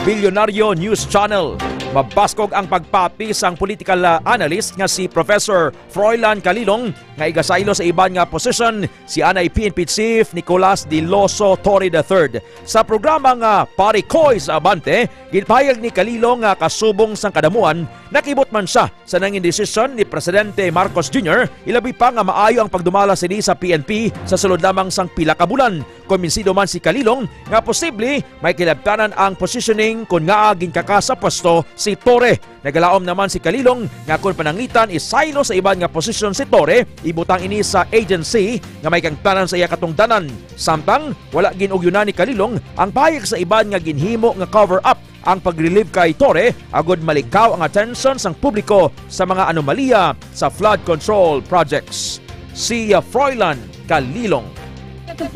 Bilyonaryo News Channel. Mabaskog ang pagpapi sang political, ah, analyst nga si Professor Froilan Calilong nga igasaylo sa iban nga posisyon si anay P N P Chief Nicolas Daloso Torre the third. Sa programa nga Parikoy sa Abante, ginpahayag ni Calilong nga kasubong sang kadamuan, nakibot man siya sa nangin desisyon ni Presidente Marcos Junior, ilabi pa nga maayo ang pagdumala sini sa P N P sa sulod lamang sang pila ka bulan. Kumbinsido man si Calilong nga posible may kilabtanan ang positioning kon ngaa ginkaka sa pwesto si Torre. Nagalaom naman si Calilong nga kon pananglitan isaylo sa iban nga posisyon si Torre, ibutang ini sa agency nga may kahimtanan sa iya katungdanan. Samtang wala gin-ugyonan ni Calilong ang pahayag sa iban nga ginhimo nga cover-up ang pag-relieve kay Torre agod malikaw ang atensyon sang publiko sa mga anomalya sa flood control projects. Si, uh, Froilan Calilong.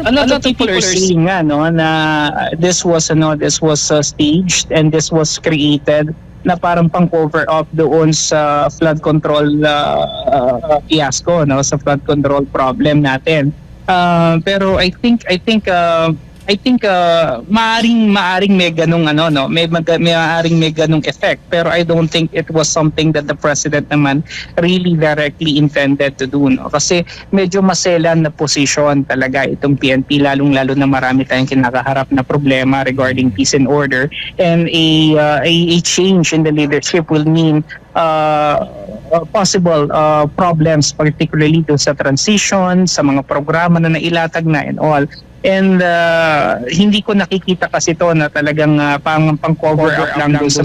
A lot of people are saying nga, no, na this was, ano, this was uh, staged and this was created na parang pang cover up doon sa flood control uh, uh, fiasco, no, sa flood control problem natin. Uh, pero I think I think uh, I think uh, maaring maaring may ganung, ano, no, may mag- maaring may ganung effect, pero I don't think it was something that the president naman really directly intended to do, no, kasi medyo maselan na posisyon talaga itong P N P, lalong-lalo na marami tayong kinakaharap na problema regarding peace and order, and a uh, a, a change in the leadership will mean uh, uh, possible uh, problems, particularly doon sa transition, sa mga programa na nailatag na and all. And uh, hindi ko nakikita kasi to na talagang uh, pang pang cover up lang doon sa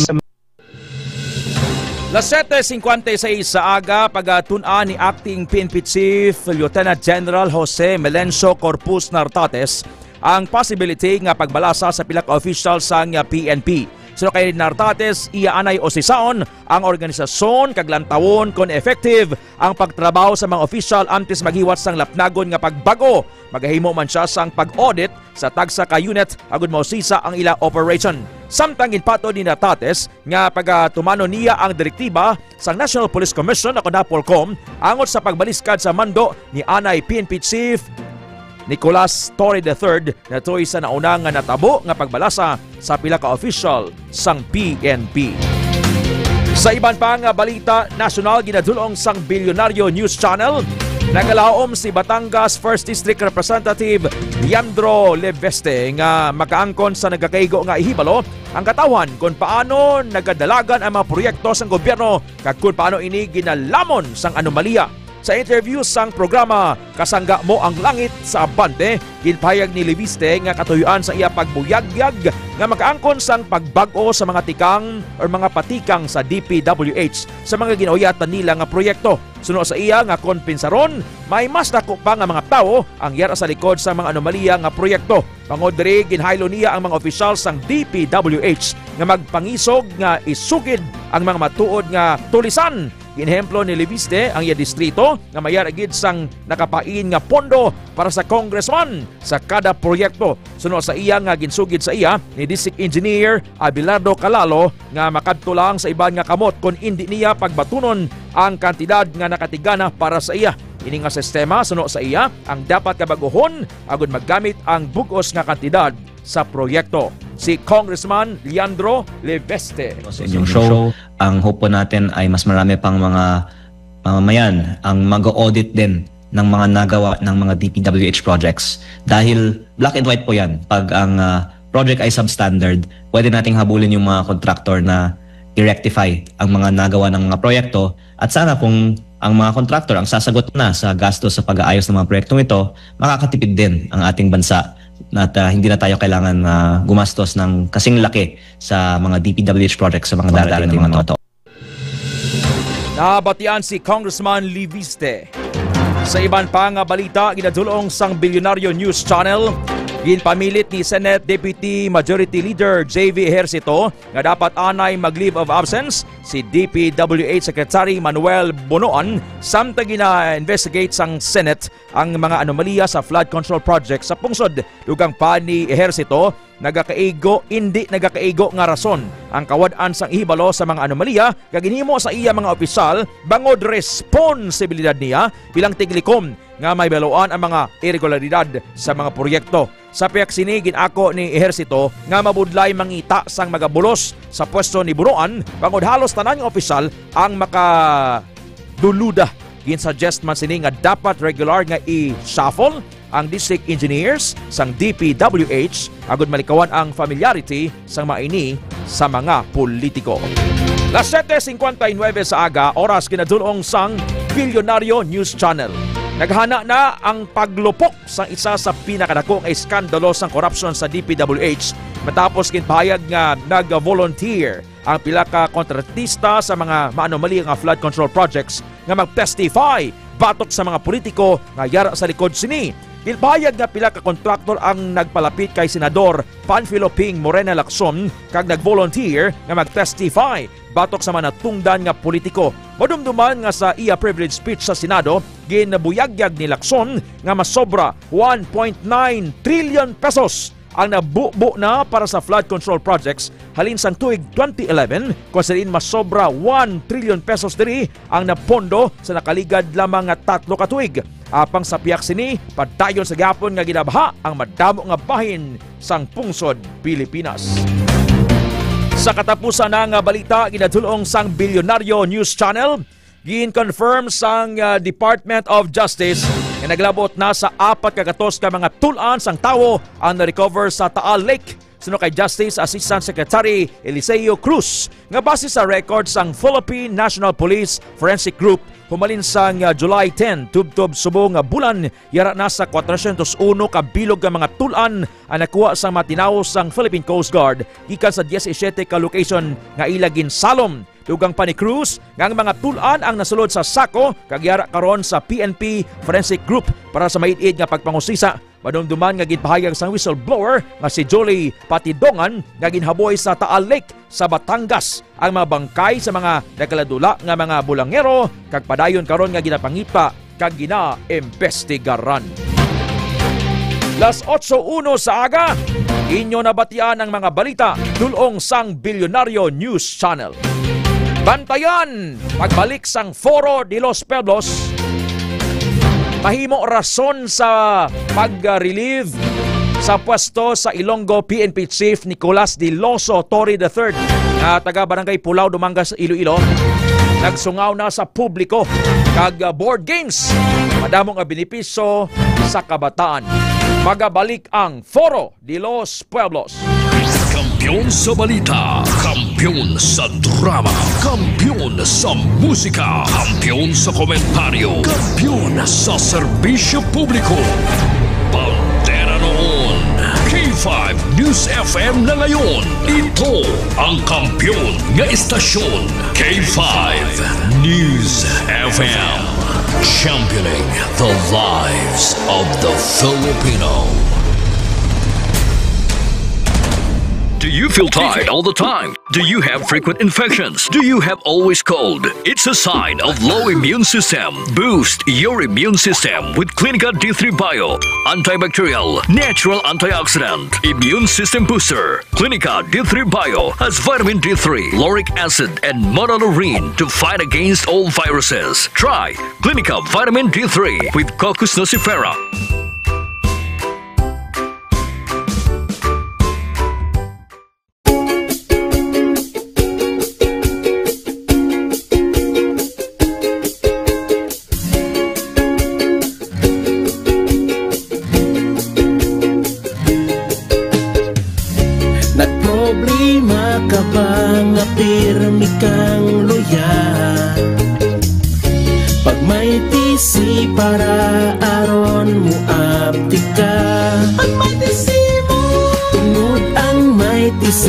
Las siyete cincuenta y seis sa aga, pagatun-an ni Acting P N P Chief Lieutenant General Jose Melencio Corpus Nartates ang possibility nga pagbalasa sa pila ka official sang P N P. Suno kay Nartates, iya anay usisaon ang organisasyon kag lantawon kon effective ang pagtrabaho sa mga official antes maghiwat sang lapnagon nga pagbag-o. Magahimo man siya sang pag-audit sa tagsa ka unit agud mausisa ang ila operation. Samtang ginpatod ni Nartates nga pagatumanon niya ang direktiba sang National Police Commission o kon NAPOLCOM angot sa pagbaliskad sa mando ni anay P N P Chief Nicolas Torre the third natuy sa nauna nga natabo nga pagbalasa sa pila ka official sang P N P. Sa iban pa nga balita nasyonal, ginadulong sang Bilyonaryo News Channel, nagalaom si Batangas First District Representative Leandro Leveste nga makaangkon sa nagakaigo nga ihibalo ang katawhan kon paano nagadalagan ang mga proyekto sang gobyerno kag kon paano ini ginalamon sang anomalya. Sa interview sang programa Kasangga Mo ang Langit sa Abante, ginpahayag ni Leviste nga katuyoan sa iya pagbuyagyag nga makaangkon sang pagbag-o sa mga tikang or mga patikang sa D P W H sa mga ginauyatan nila nga proyekto. Suno sa iya nga kon pinsaron, may mas dako pa nga mga tawo ang yara sa likod sa mga anomalya nga proyekto. Bangod diri, ginhaylo niya ang mga opisyal sang D P W H nga magpangisog nga isugid ang mga matuod nga tulisan. Ginehemplo ni Leviste ang iya distrito nga mayar gid sang nakapain nga pondo para sa congressman sa kada proyekto. Suno sa iya nga ginsugid sa iya ni District Engineer Abelardo Calalo nga makadto lang sa iban nga kamot kon indi niya pagbatunon ang kantidad nga nakatigana para sa iya. Ini nga sistema, suno sa iya, ang dapat nga bag-ohon agud maggamit ang bug-os nga kantidad sa proyekto. Si Congressman Leandro Leveste. Sa inyong show. Ang hope po natin ay mas marami pang mga mamamayan ang mag-audit din ng mga nagawa ng mga D P W H projects. Dahil black and white po yan. Pag ang ah, project ay substandard, pwede nating habulin yung mga contractor na i-rectify ang mga nagawa ng mga proyekto. At sana kung ang mga contractor ang sasagot na sa gasto sa pag-aayos ng mga proyektong ito, makakatipid din ang ating bansa at, ah, hindi na tayo kailangan, ah, gumastos ng kasing laki sa mga D P W H projects sa mga darating na mga taon. Nabatian si Congressman Leviste. Sa iban pa nga balita, ginadulong sang Bilyonaryo News Channel, ginpamilit ni Senate Deputy Majority Leader J V Ejercito nga dapat anay mag-leave of absence si D P W H Secretary Manuel Bonoan, samtang gina-investigate sang Senate ang mga anomalya sa flood control project sa pungsod. Dugang pa ni Ejercito, nagakaigo, indi nagakaigo nga rason ang kawad-an sang ihibalo sa mga anomalya nga ginhimo sa iya mga opisyal bangod responsibilidad niya bilang tiglikom nga mahibaluan ang mga iregularidad sa mga proyekto. Sa pihak sini, gin-ako ni Ejercito nga mabudlay mangita sang magabulos sa pwesto ni Bunoan bangod halos tanan nga opisyal ang makaduluda. Ginsuggest man sini nga dapat regular nga i-shuffle ang district engineers sang D P W H agud malikawan ang familiarity sang mga ini sa mga politiko. Las siyete cincuenta y nueve sa aga, oras ginadulong sang Bilyonaryo News Channel. Naghana na ang paglupok sang isa sa pinakadako nga iskandalo sang korupsyon sa D P W H matapos ginpahayag nga nag-volunteer ang pila ka kontratista sa mga maanomalya nga flood control projects nga mag-testify batok sa mga politiko nga yara sa likod sini. Ginpahayag nga pila ka kontraktor ang nagpalapit kay Senador Panfilo Ping Morena Lacson kag nag-volunteer nga mag-testify batok sa mga natungdan nga politiko. Madumduman nga sa iya privilege speech sa Senado, ginbuyagyag ni Lacson nga masobra one point nine trillion pesos ang nabubo na para sa flood control projects halin sang tuig twenty eleven, kon sa diin masobra one trillion pesos diri ang napondo sa nakaligad lamang nga tatlo ka tuig. Apang sa pihak sini, padayon sa gihapon nga ginabaha ang madamo nga bahin sang pungsod Pilipinas. Sa katapusan na nga balita, ginadulong sang Bilyonaryo News Channel, gin-confirm sang, ah, Department of Justice nga naglabot na sa apat ka gatos ka mga tul-an sang tawo ang na-recover sa Taal Lake, suno kay Justice Assistant Secretary Eliseo Cruz, nga base sa record sang Philippine National Police Forensic Group, humalin sang, ah, July ten tubtob subong nga bulan, yara na sa kwatrosyentos uno ka bilog nga mga tul-an ang nakuha sang mga tinawo sang Philippine Coast Guard gikan sa diyesisiete ka location nga ila ginsalom. Dugang pa ni Cruz nga ang mga tul-an ang nasulod sa sako kag yara karon sa P N P Forensic Group para sa maid-id nga pagpangusisa. Madumduman nga ginpahayag sang whistleblower nga si Julie Patidongan nga ginhaboy sa Taal Lake sa Batangas ang mga bangkay sa mga nagkaladula nga mga bulangero kag padayon karon nga ginapangita kag ginaimbestigaran. Las otso uno sa aga, inyo nabatian ang mga balita dulong sang Bilyonaryo News Channel. Bantayan, pagbalik sang Foro de los Pueblos, mahimo rason sa pag-relieve sa pwesto sa Ilonggo P N P Chief Nicolas de Loso Torre the third, nga taga Barangay Pulao, Dumangas, Iloilo, nagsungaw na sa publiko kag, ah, board games. Madamo nga benepisyo sa kabataan. Magabalik ang Foro de los Pueblos. Kampiyon sa balita, kampiyon sa drama, kampiyon sa musika, kampiyon sa komentaryo, kampiyon sa serbisyo publiko. Bandera noon, K five News F M na ngayon. Ito ang kampiyon nga istasyon, K five News F M. Championing the lives of the Filipino. Do you feel tired all the time? Do you have frequent infections? Do you have always cold? It's a sign of low immune system. Boost your immune system with Clinica D three Bio. Antibacterial, natural antioxidant, immune system booster. Clinica D three Bio has vitamin D three, lauric acid, and monolaurin to fight against all viruses. Try Clinica Vitamin D three with Cocos nucifera. Ka ba nga pirmi kang luya? Pag may T C para aron muapti ka. Pag may T C mo. Tungod ang may T C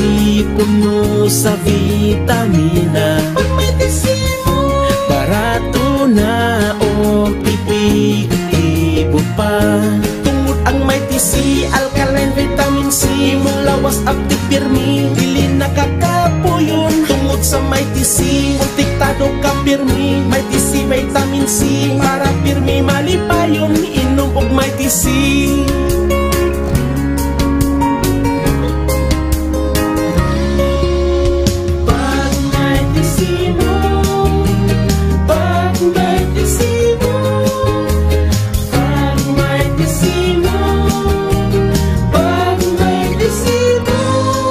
puno sa vitamina. Pag may T C mo. Barato na o epektibo pa. Tungod ang may T C, alkaline vitamin C, imong lawas aptik pirmi, dili na ka kapuyon. Tungod sa may T C, protektado ka pirmi, may T C vitamin C, para pirmi malipayon, inom og may T C. Pag may T C mo, pag may T C mo, pag may T C mo, pag may T C mo.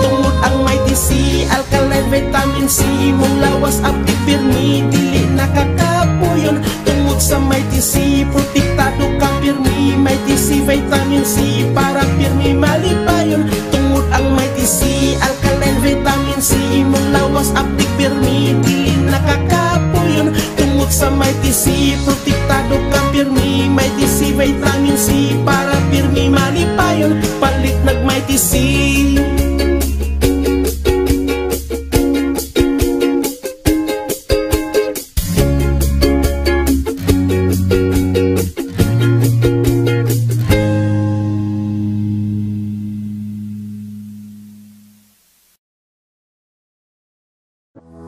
Tungod ang may T C, alkaline vitamin C, imong lawas aptik pirmi, dili na ka kapuyon. Tungod sa may T C, protektado ka pirmi, may T C vitamin C, para pirmi malipayon. Tungod ang may T C, alkaline vitamin C, imong lawas aptik pirmi, dili na ka kapuyon. Tungod sa may T C, protektado ka pirmi, may T C vitamin C, para pirmi malipayon. Palit nag may T C.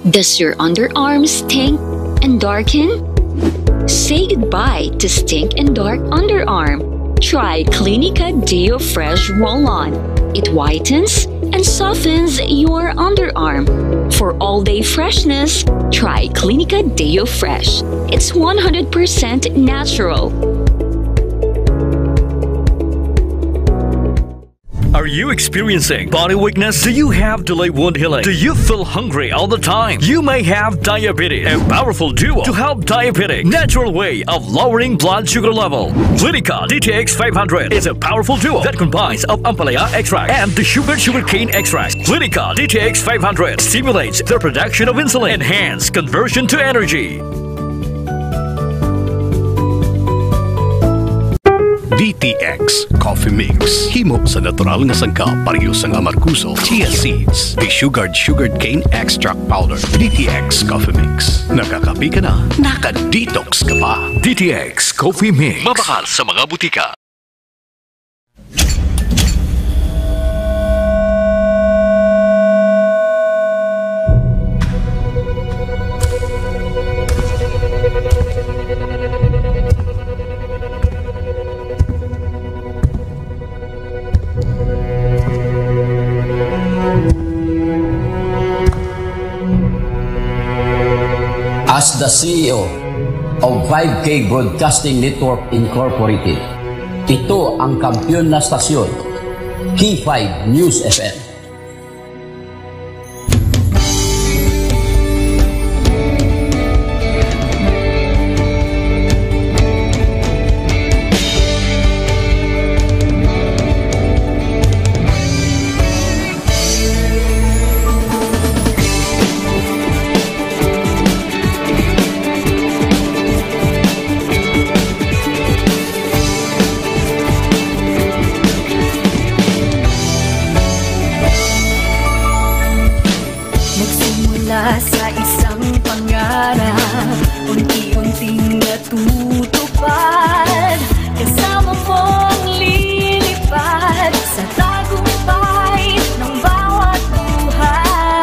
Does your underarm stink and darken? Say goodbye to stink and dark underarm. Try Clinica Deo Fresh Roll-On. It whitens and softens your underarm. For all-day freshness, try Clinica Deo Fresh. It's one hundred percent natural. Are you experiencing body weakness? Do you have delayed wound healing? Do you feel hungry all the time? You may have diabetes. A powerful duo to help diabetic natural way of lowering blood sugar level. Clinica D T X five hundred is a powerful duo that combines of ampalaya extract and the sugar sugarcane extract. Clinica D T X five hundred stimulates the production of insulin, enhance conversion to energy. D T X Coffee Mix. Himo sa natural nga sangkap, pareho sang amargoso, chia seeds, desugared sugarcane extract powder. D T X Coffee Mix. Nakakape ka na, naka-detox ka pa. D T X Coffee Mix. Mabakal sa mga butika. As the C E O of five K Broadcasting Network Incorporated, ito ang kampiyon na stasyon, K five News F M. Nagsimula sa isang pangarap, unti-unting natutupad. Kasama mong lilipad sa tagumpay ng bawat buhay.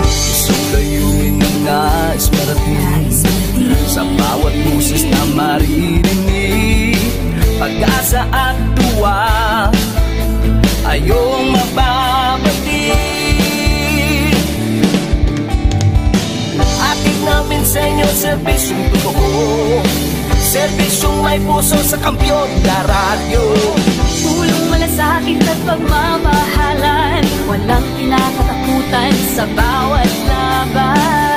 Isang layunin na nais marating, sa bawat boses na maririnig, pag-asa at tuwa, ayong mababati. Atin namin sa inyo, serbisyong totoo, serbisyong may puso sa kampiyon na radyo. Pulong malasakit at pagmamahalan, walang kinakatakutan sa bawat laban.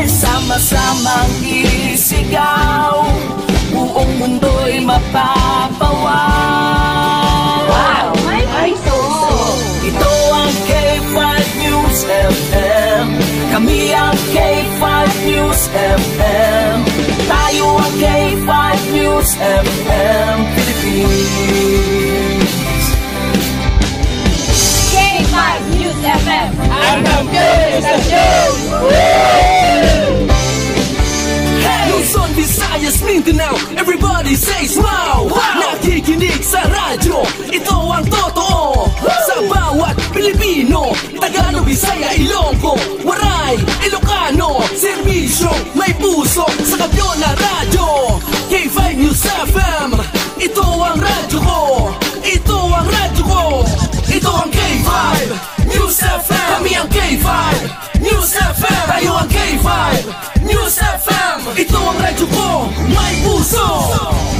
Sama-samang isigaw, buong mundo'y mapapawaw. Wow! May puso! Ito ang F M. Kami ang K five News F M. Tayo ang K five News F M Philippines. K five News F M. Ang kampiyon ng estasyon! Hey! Luzon, Visayas, Mindanao, everybody says wow! Wow! Nakikinig sa radyo, ito ang totoo! Sa bawat Pilipino, Tagalog, Bisaya, Ilonggo, Waray, Ilocano, serbisyo, may puso, sa kampiyon na radyo, K five News F M. Ito ang radyo ko, ito ang radyo ko, ito ang K five News F M. Kami ang K five News F M. Tayo ang K five News F M. Ito ang radyo ko, may puso.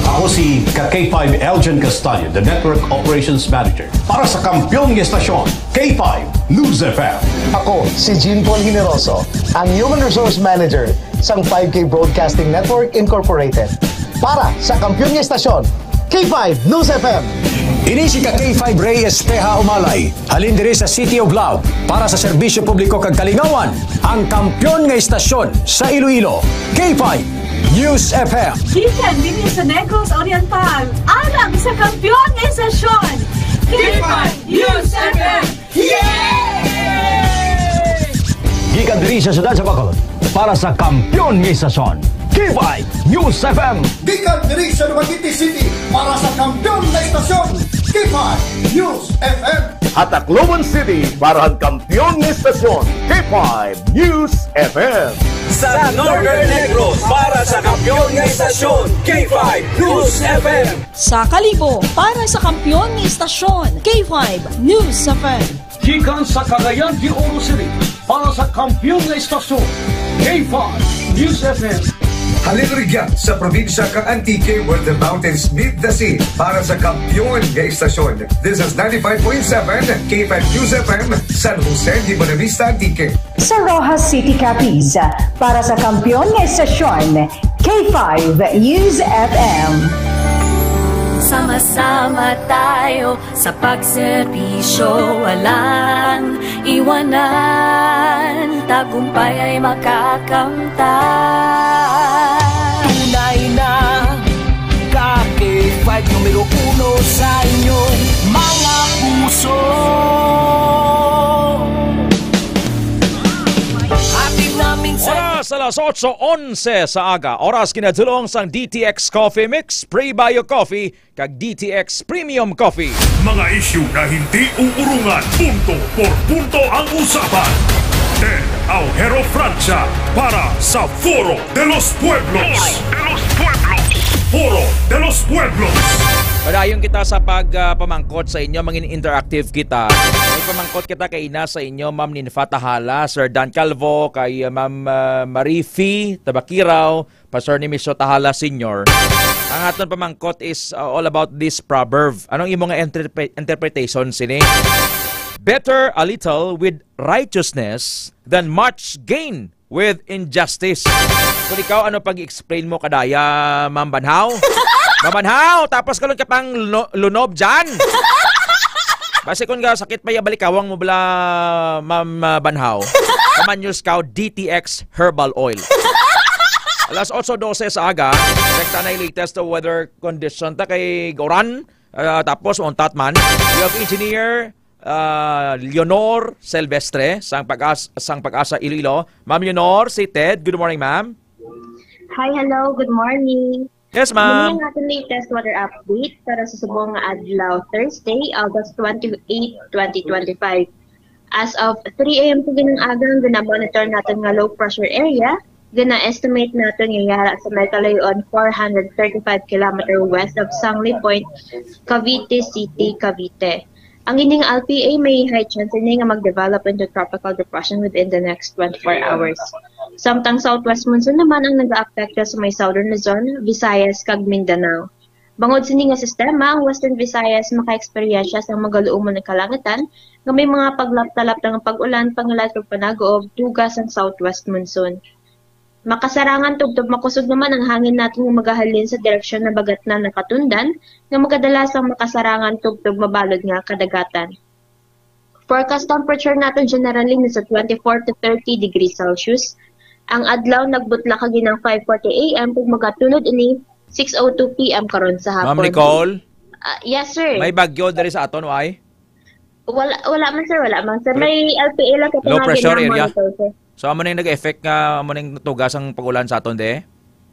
Ako si ka K five Elgin Castaño, the Network Operations Manager. Para sa kampiyon nga estasyon, K five News F M. Ako si Jean Paul Generoso, ang Human Resource Manager sang five K Broadcasting Network Incorporated. Para sa kampiyon nga estasyon, K five News F M. Ini si ka K five Ray Espeha Umalay, halin diri sa City of Love, para sa serbisyo publiko kag kalingawan, ang kampiyon nga estasyon sa Iloilo, K five News F M. Gikan dinhi sa Negros Oriental, alang sa kampiyon nga estasyon, K five News F M. Yay! Gikan diri sa siyudad sa Bacolod, para sa kampiyon nga estasyon, K five News F M. Gikan diri sa Dumaguete City, para sa kampiyon nga estasyon, K five News F M. Ha Tacloban City, para sa kampiyon nga estasyon, K five News F M. Sa Northern Negros, para sa kampiyon nga estasyon, K five News F M. Sa Kalibo, para sa kampiyon nga estasyon, K five News F M. Gikan sa Cagayan de Oro City, para sa kampiyon nga estasyon, K five News F M. Halin rugya sa probinsya kang Antique, where the mountains meet the sea, para sa kampiyon nga estasyon. This is ninety-five point seven K five News F M, San Jose de Buenavista, Antique. Sa Roxas City, Capiz, para sa kampiyon nga estasyon, K five News F M. Sama-sama tayo sa pagserbisyo, walang iwanan, tagumpay ay makakamtan. Tunay na ka K five, numero uno sa inyong mga puso. Hatid namin sa Oras alas otso onse sa aga. Oras kinadulong sang D T X Coffee Mix, Prebio Coffee, kag D T X Premium Coffee. Mga isyu na hindi uurungan, punto por punto ang usapan. Ted Aujero Francia para sa Foro de los Pueblos. Foro de los Pueblos. Foro de los Pueblos. Padayon kita sa pag, ah, pamangkot sa inyo, mangin interactive kita. May pamangkot kita kay ina sa inyo, Ma'am Ninfa Tahala, Sir Dan Calvo, kay, ah, Ma'am, ah, Marifi Tabakiraw, Pastor Nemesio Tahala Senior. Ang aton pamangkot is, uh, all about this proverb. Anong imo nga interpre-, interpretation sini? Better a little with righteousness than much gain with injustice. Kung ikaw, ano pag-explain mo kadaya, Ma'am Banhaw? Ma'am Banhaw, tapos kalon ka pang lo-, lunob dyan. Basi kung ga sakit pa ya balikawang mo bala, Ma'am, ah, Banhaw, kamanyos ka D T X Herbal Oil. Alas otso dose sa aga, check ta na yung latest weather condition ta kay Goran. Ah, tapos, untat man, we have engineer, ah, Leonor Silvestre, sang Pag-as-, sang Pag-asa Iloilo. Ma'am Leonor, si Ted. Good morning, ma'am. Hi, hello. Good morning. Yes, ma'am. Ini ang aton latest weather update para sa subong nga adlaw, Thursday, August twenty-eight, twenty twenty-five. As of three a m kaginang aga, ang gina-monitor naton nga low pressure area, gina-estimate naton nga yara sa may kalayo-an four hundred thirty-five kilometer west of Sangley Point, Cavite City, Cavite. Ang ining L P A may high chance ini nga mag-develop into tropical depression within the next twenty-four hours. Samtang southwest monsoon naman ang nagaapekto sa may southern Luzon, Visayas, kag Mindanao. Bangod sini nga sistema, ang Western Visayas makaeksperyensya sang magaluumon nga kalangitan nga may mga paglapta-lapta nga pag-ulan, pangilat, ug panaguob, duga sang southwest monsoon. Makasarangan tubtob makusog naman ang hangin naton nga magahalin sa direksyon habagatnan nga katundan, nga magadala sang makasarangan tubtob mabalod nga kadagatan. Forecast temperature naton generally nasa twenty-four to thirty degrees Celsius. Ang adlaw nagbutla kag ginang five forty A M, kag magatunod ini six oh two P M karon sa Ma'am hapon. Nicole? Ah, yes, sir. May bagyo diri sa aton, why? Wala, wala man, sir. Wala man, sir. Pero may L P A lang sa low pressure area? Monitor, sir. So, amo na yung nag-effect nga, amo na yung natugas ang pag-ulan sa aton, de?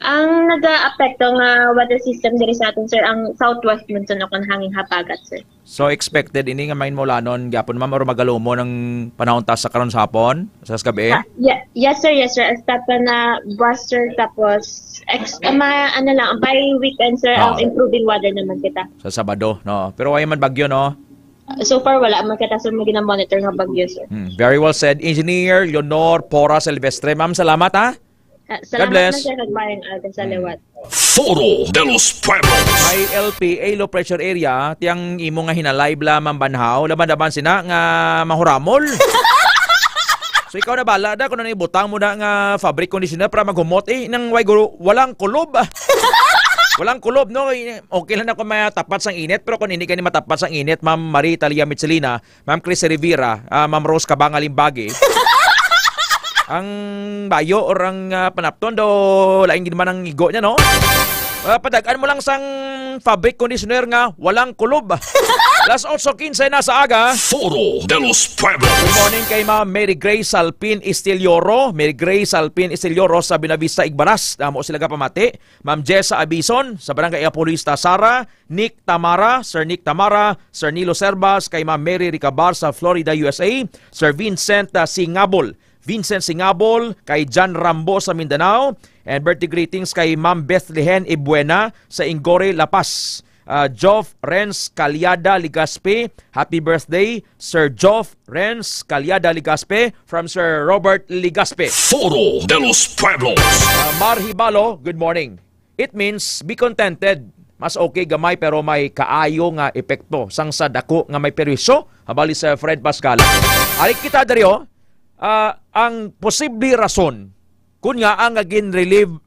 Ang nag-aapekto nga weather system diri sa aton, sir, ang southwest monsoon o kung hanging habagat, sir. So, expected ini nga main maulanon gyapon, ma'am, or magalumon ang panahon ta sa karon sa hapon, sa gabi? Ah, ye-, yes, sir, yes, sir. Hasta pa na buwas, sir, tapos ex-, ah, ma-, ano lang, by weekend, sir, ang improving weather naman kita. Sa Sabado, no? Pero wala man bagyo, no? So far, wala man kita, sir, may gina-monitor nga bagyo, sir. Hmm, very well said, Engineer Leonor Pora Silvestre. Ma'am, salamat, ha? Ah, God bless. Salamat na, sir, kag maayong aga sa liwat. Foro de los Pueblos. May L P A, low pressure area, tiyang imo nga hinalay bala, Ma'am Banhaw, laban-laban sina nga mahuramol. So, ikaw na bala da kung ano ibutang mo na nga fabric conditioner para maghumot. Eh, nang way guro, walang kulob. Walang kulob, no? Eh, okay lang na kung may tapat sang init, pero kung hindi ka ni matapat sang init, Ma'am Marie Talia Michelina, Ma'am Chris Rivera, ah, Ma'am Rose Cabanga Limbagi, ang bayo or ang, ah, panapton daw, lain gid man ang igo niya, no? Ah, padagan mo lang sang fabric conditioner nga walang kulob. Las otso quince na sa aga. Foro de los Pueblos. Good morning kay Ma'am Mary Grace Salpin Estilioro. Mary Grace Salpin Estilioro sa Buenavista, Igbaras. Amo sila ka pamati. Ma'am Jessa Abison sa Barangay Apolista, Sara. Nick Tamara, Sir Nick Tamara, Sir Nilo Servas, kay Ma'am Mary Ricabar sa Florida, U S A, Sir Vincent, ah, Singabol, Vincent Singabol, kay John Rambo sa Mindanao, and birthday greetings kay Ma'am Bethlehem Ibuena sa Ingore, La Paz. Ah, Geoff Renz Caliada Legaspi, happy birthday, Sir Geoff Renz Caliada Legaspi, from Sir Robert Legaspi. Foro de los Pueblos. Ah, Marhibalo, good morning. It means, be contented. Mas okay gamay pero may kaayo nga epekto sang sa dako nga may perwisyo, habali sa Fred Pascal. Ari kita diri, oh, ah, ang posible rason kun ngaa nga gin-relieve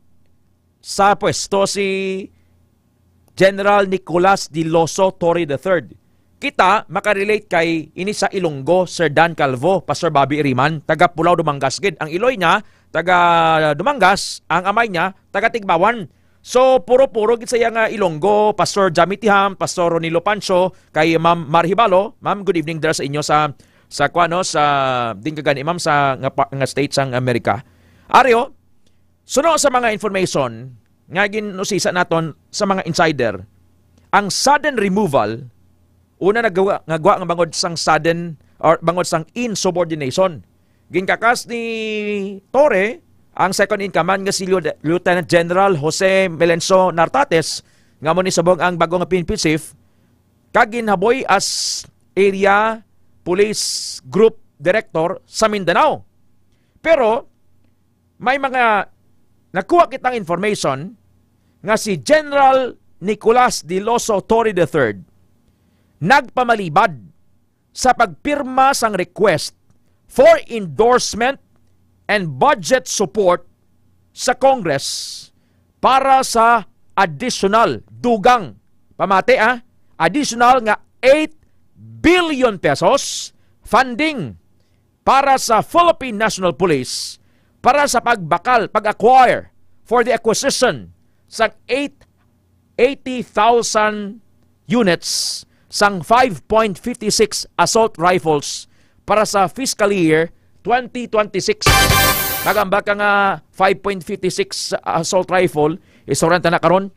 sa pwesto si General Nicolas Daloso Torre the third. Kita makarelate kay ini sa Ilonggo, Sir Dan Calvo, Pastor Bobby Iriman, taga Pulao, Dumangas gid. Ang iloy niya, taga Dumangas, ang amay niya, taga Tigbawan. So, puro-puro gid sa iya nga Ilonggo, Pastor Jamie Tiham, Pastor Ronilo Pancho, kay Ma'am Marhibalo. Ma'am, good evening dira sa inyo sa, sa, kuwan, no, sa, din ka gani, ma'am, sa nga, pa-, nga state sang Amerika. Ario, suno sa mga information nga ginusisa naton sa mga insider, ang sudden removal, una nagwa, nagwa nga bangod sang sudden or bangod sang insubordination. Ginkakas ni Torre ang second in command nga si Lieu-, Lieutenant General Jose Melencio Nartates, nga amo ni subong ang bago nga P N P chief, kag ginhaboy as Area Police Group Director sa Mindanao. Pero may mga nakuha kitang information nga si General Nicolas Daloso Torre the third nagpamalibad sa pagpirma sang request for endorsement and budget support sa Congress para sa additional, dugang, pamati, ah, additional nga eight billion pesos funding para sa Philippine National Police para sa pagbakal, pag-acquire, for the acquisition sa eight, eighty thousand units sang five point fifty six assault rifles para sa fiscal year twenty twenty-six. Nagambag ka nga five point fifty six assault rifle, istoryanta na karon.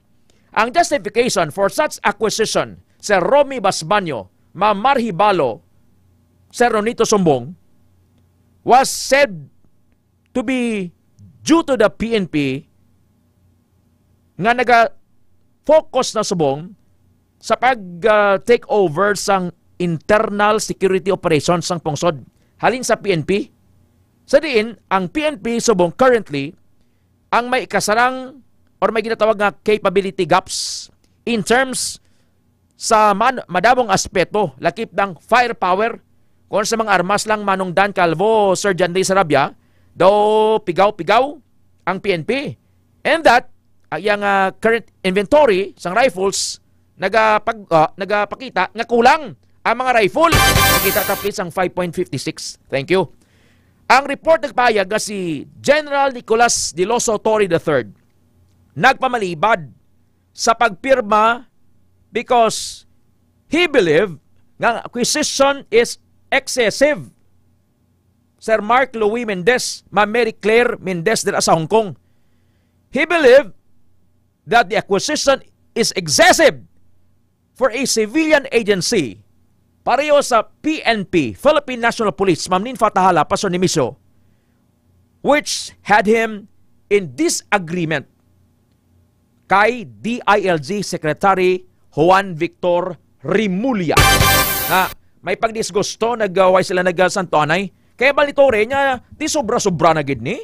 Ang justification for such acquisition, Sir Romy Basbanyo, Ma'am Marhibalo, Sir Ronito Sumbong, was said to be due to the P N P nga naga-focus na subong sa pag, ah, take over sang internal security operations sang pungsod halin sa P N P. Sa diin, ang P N P subong currently ang may ikasarang or may ginatawag nga capability gaps in terms sa man-, madamong aspeto, lakip ng firepower, kung sa mga armas lang, Manong Dan Calvo, Sir John Ray Sarabia, daw pigaw-pigaw ang P N P. And that, ang iyang, ah, current inventory sang rifles, nagapag-, ah, nagapakita nga kulang ang mga rifle. Kita ta, please, ang five point fifty six. Thank you. Ang report nagpahayag nga si General Nicolas Diloso Torre the third nagpamalibad sa pagpirma because he believe nga acquisition is excessive. Sir Mark Louis Mendez, Ma'am Mary Claire Mendez dira sa Hong Kong. He believe that the acquisition is excessive for a civilian agency, pareho sa P N P, Philippine National Police, Ma'am Ninfa Tahala, Pastor Nemesio, which had him in disagreement kay D I L G Secretary Juan Victor Remulla. Na may pagdisgusto, nagaway sila nagsantuanay. Kaya bali, Torre, niya, di sobra-sobra na gid ni.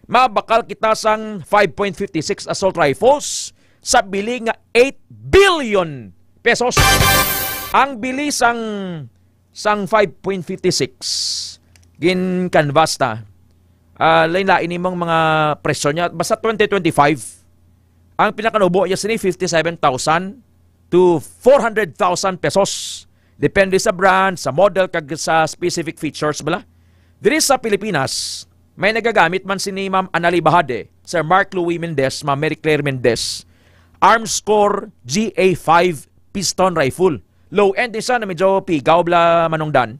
Mabakal kita sang five point fifty six assault rifles sa bili nga eight billion pesos. Ang bili sang, sang five point fifty six, gin-canvas ta. Ah, lain-lain nimong mga presyo niya. Basta twenty twenty-five, ang pinakanubo niya sini fifty-seven thousand to four hundred thousand pesos. Depende sa brand, sa model, kag sa specific features, bala. Diri sa Pilipinas, may nagagamit man sini Ma'am Anali Bahade, Sir Mark Louis Mendez, Ma'am Mary Claire Mendez, Armscor G A five piston rifle. Low end ni siya, na medyo pigaw, bala, Manong Dan.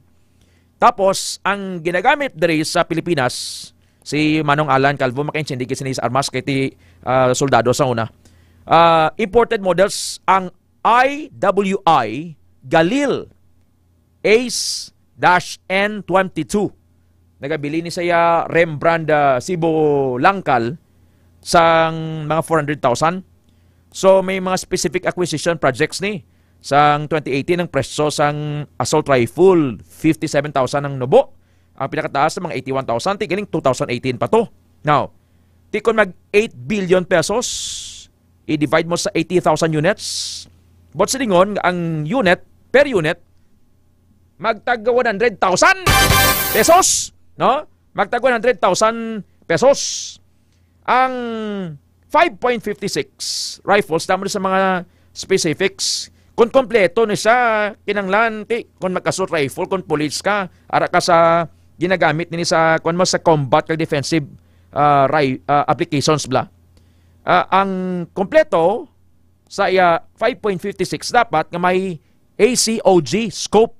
Tapos, ang ginagamit diri sa Pilipinas, si Manong Alan Calvo, makaintindi gid sini sa armas kay ti, ah, soldado sa una. Ah, imported models ang I W I Galil Ace dash N twenty-two. Nagabili ni saya Rembrandt, ah, Cebu Langkal sang mga four hundred thousand. So, may mga specific acquisition projects ni. Sang twenty eighteen, ang presyo sang assault rifle, fifty-seven thousand ang nubo. Ang pinakataas sa mga eighty-one thousand, ti galing two thousand eighteen pa to. Now, ti kon mag eight billion pesos, i-divide mo sa eighty thousand units, but silingon nga ang unit, per unit, magtag one hundred thousand pesos, no? Magtag one hundred thousand pesos. Ang five point fifty six rifles, damo na sa mga specifics. Kung kompleto ni siya, kinahanglan, ti, kung mag-assault rifle, kung police ka, ara ka sa ginagamit nini sa, kung mo sa combat kag defensive, ah, ri-, ah, applications, bala. Ah, ang kompleto sa iya five point fifty six dapat nga may A C O G scope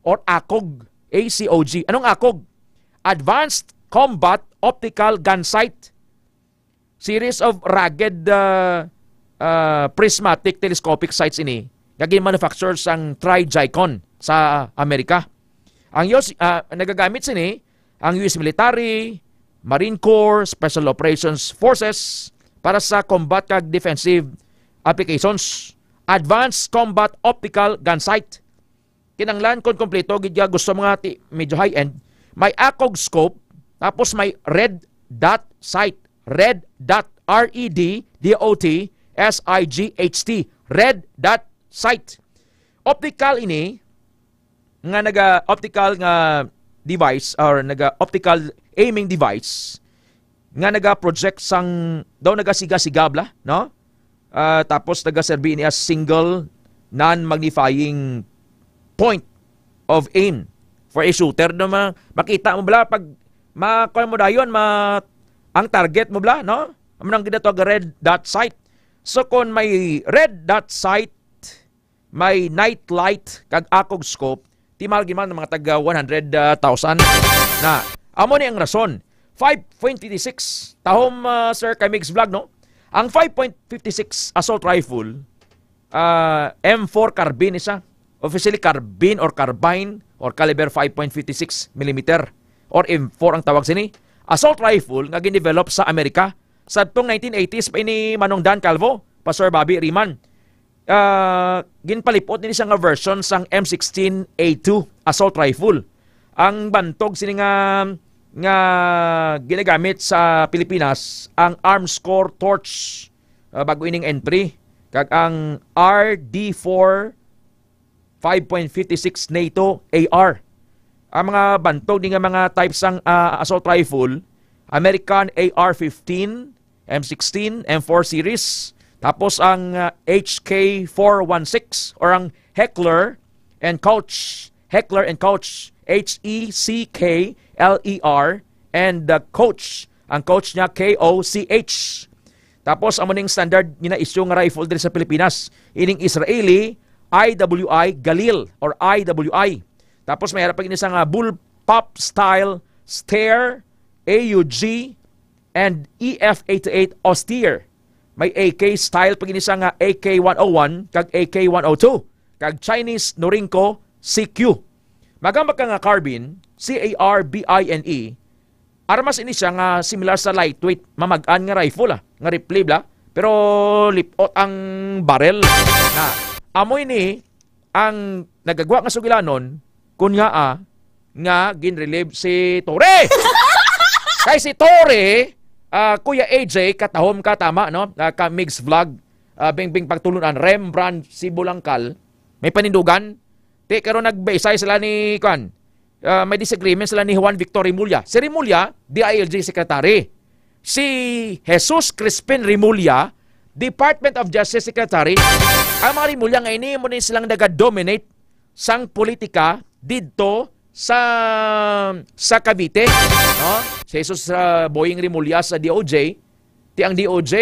or akog. A C O G. Anong akog? Advanced Combat Optical Gun Sight. Series of rugged, uh, uh, prismatic telescopic sights ini nga gin-manufacture sang Trijicon sa Amerika. Ang U S, uh, nagagamit sini ang U S military, Marine Corps, Special Operations Forces para sa combat kag defensive applications. Advanced Combat Optical Gun Sight. Kinanglan kon kompleto gid nga gusto mga ti-, medyo high-end, may akog scope, tapos may red dot sight. Red dot, R E D D O T S I G H T. Red dot sight. Optical ini nga naga-, optical nga device or naga-, optical aiming device nga naga-project sang, daw nagasiga-siga bala, no? Ah, tapos nagaserbi ini as single non-magnifying point of aim for a shooter, no? Ma-, makita mo bala pag ma-, kuwan mo dayon, ma-, ang target mo bala, no? Amo nang ginatawag red dot sight. So, kung may red dot sight, may night light kag akog scope, ti mahal gid man ang mga taga one hundred thousand na. Amo ni ang rason. Five point fifty six. Tahom, ah, Sir Kamig's Vlog, no? Ang five point fifty six assault rifle, ah, M four carbine isa. Officially carbine or carbine or caliber five point fifty six millimeter or M four ang tawag sini. Assault rifle nga gin-develop sa Amerika. Sadtong nineteen eighties pa ini Manong Dan Calvo, Pastor Bobby Riman. Ah, ginpalipot nini siya nga version sang M sixteen A two assault rifle. Ang bantog sini nga, nga ginagamit sa Pilipinas, ang Armscor Torch, ah, bago ining entry, kag ang R D four five point fifty six NATO A R. Ang mga bantog ni nga mga types sang, ah, assault rifle, American A R fifteen, M sixteen, M four series, tapos ang, ah, H K four one six or ang Heckler and Koch, Heckler and Koch, H E C K L E R, and the Koch, ang Koch niya, K O C H. Tapos, amo ning standard nga na-issue nga rifle diri sa Pilipinas. Ining Israeli, I W I Galil or I W I. Tapos, may ara pa gini sa nga bullpup style Steyr, A U G, and E F eighty-eight Austere. May A K style pa gini sa nga A K one oh one kag A K one oh two, kag Chinese Norinco C Q. Magamba ka nga carbine, C A R B I N E, armas ini siya nga similar sa lightweight, mamag-an nga rifle, ah, nga replay bla, pero lipot ang barrel. Na, amo ini ang nagagwa nga sugilanon kun ngaa nga ginrelieve si Torre. Kay si Torre, ah, Kuya A J, katahom ka, tama, no? Ah, ka Migs Vlog, ah, Bingbing Pagtulunan, Rembrandt Sibulangkal, may panindugan. Ti, karon nagbaysay sila ni, kwan, ah, may disagreement sila ni Juan Victor Remulla. Si Remulla, D I L G secretary. Si Jesus Crispin Remulla, Department of Justice secretary. Ang mga Remulla nga ini, amo ni silang nagadominate sang politika didto sa, sa Cavite, no? Si Jesus, ah, Boying Remulla sa D O J, ti ang D O J,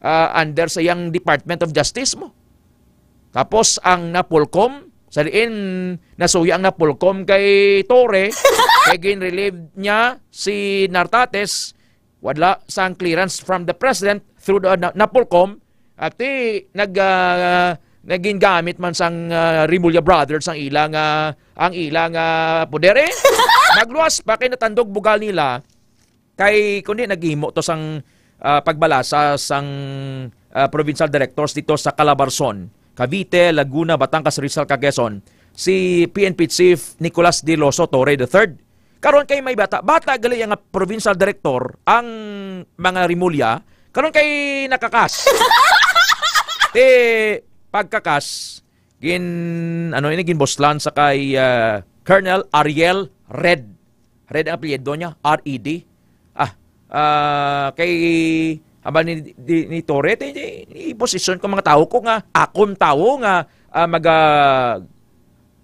ah, under sa iyang Department of Justice mo. Tapos ang Napolcom, sa diin nasuya ang Napolcom kay Torre, kay ginrelieve niya si Nartates, wala sang clearance from the president through the Na-, Napolcom, at ti nag, ah, naging gamit man sang, ah, Remulla Brothers ang ila nga, ang ila nga poder, eh. Nagluwas pa kay natandog bugal nila. Kay kundi naghimo to sang, ah, pagbalasa sang, ah, provincial directors dito sa Calabarzon, Cavite, Laguna, Batangas, Rizal, kag Quezon, si P N P Chief Nicolas Daloso Torre the third. Karon kay may bata, bata gali nga provincial director ang mga Remulla, karon kay nakakas. Ti pagkakas, gin, ano ini, ginbuslan sa kay, ah, Colonel Ariel Red. Red ang apelyido niya, R E D. Ah, ah, kay, aba ni, di, ni Torre, ti, di, ni posisyon ko mga tawo ko nga, akon tawo nga, ah, maga,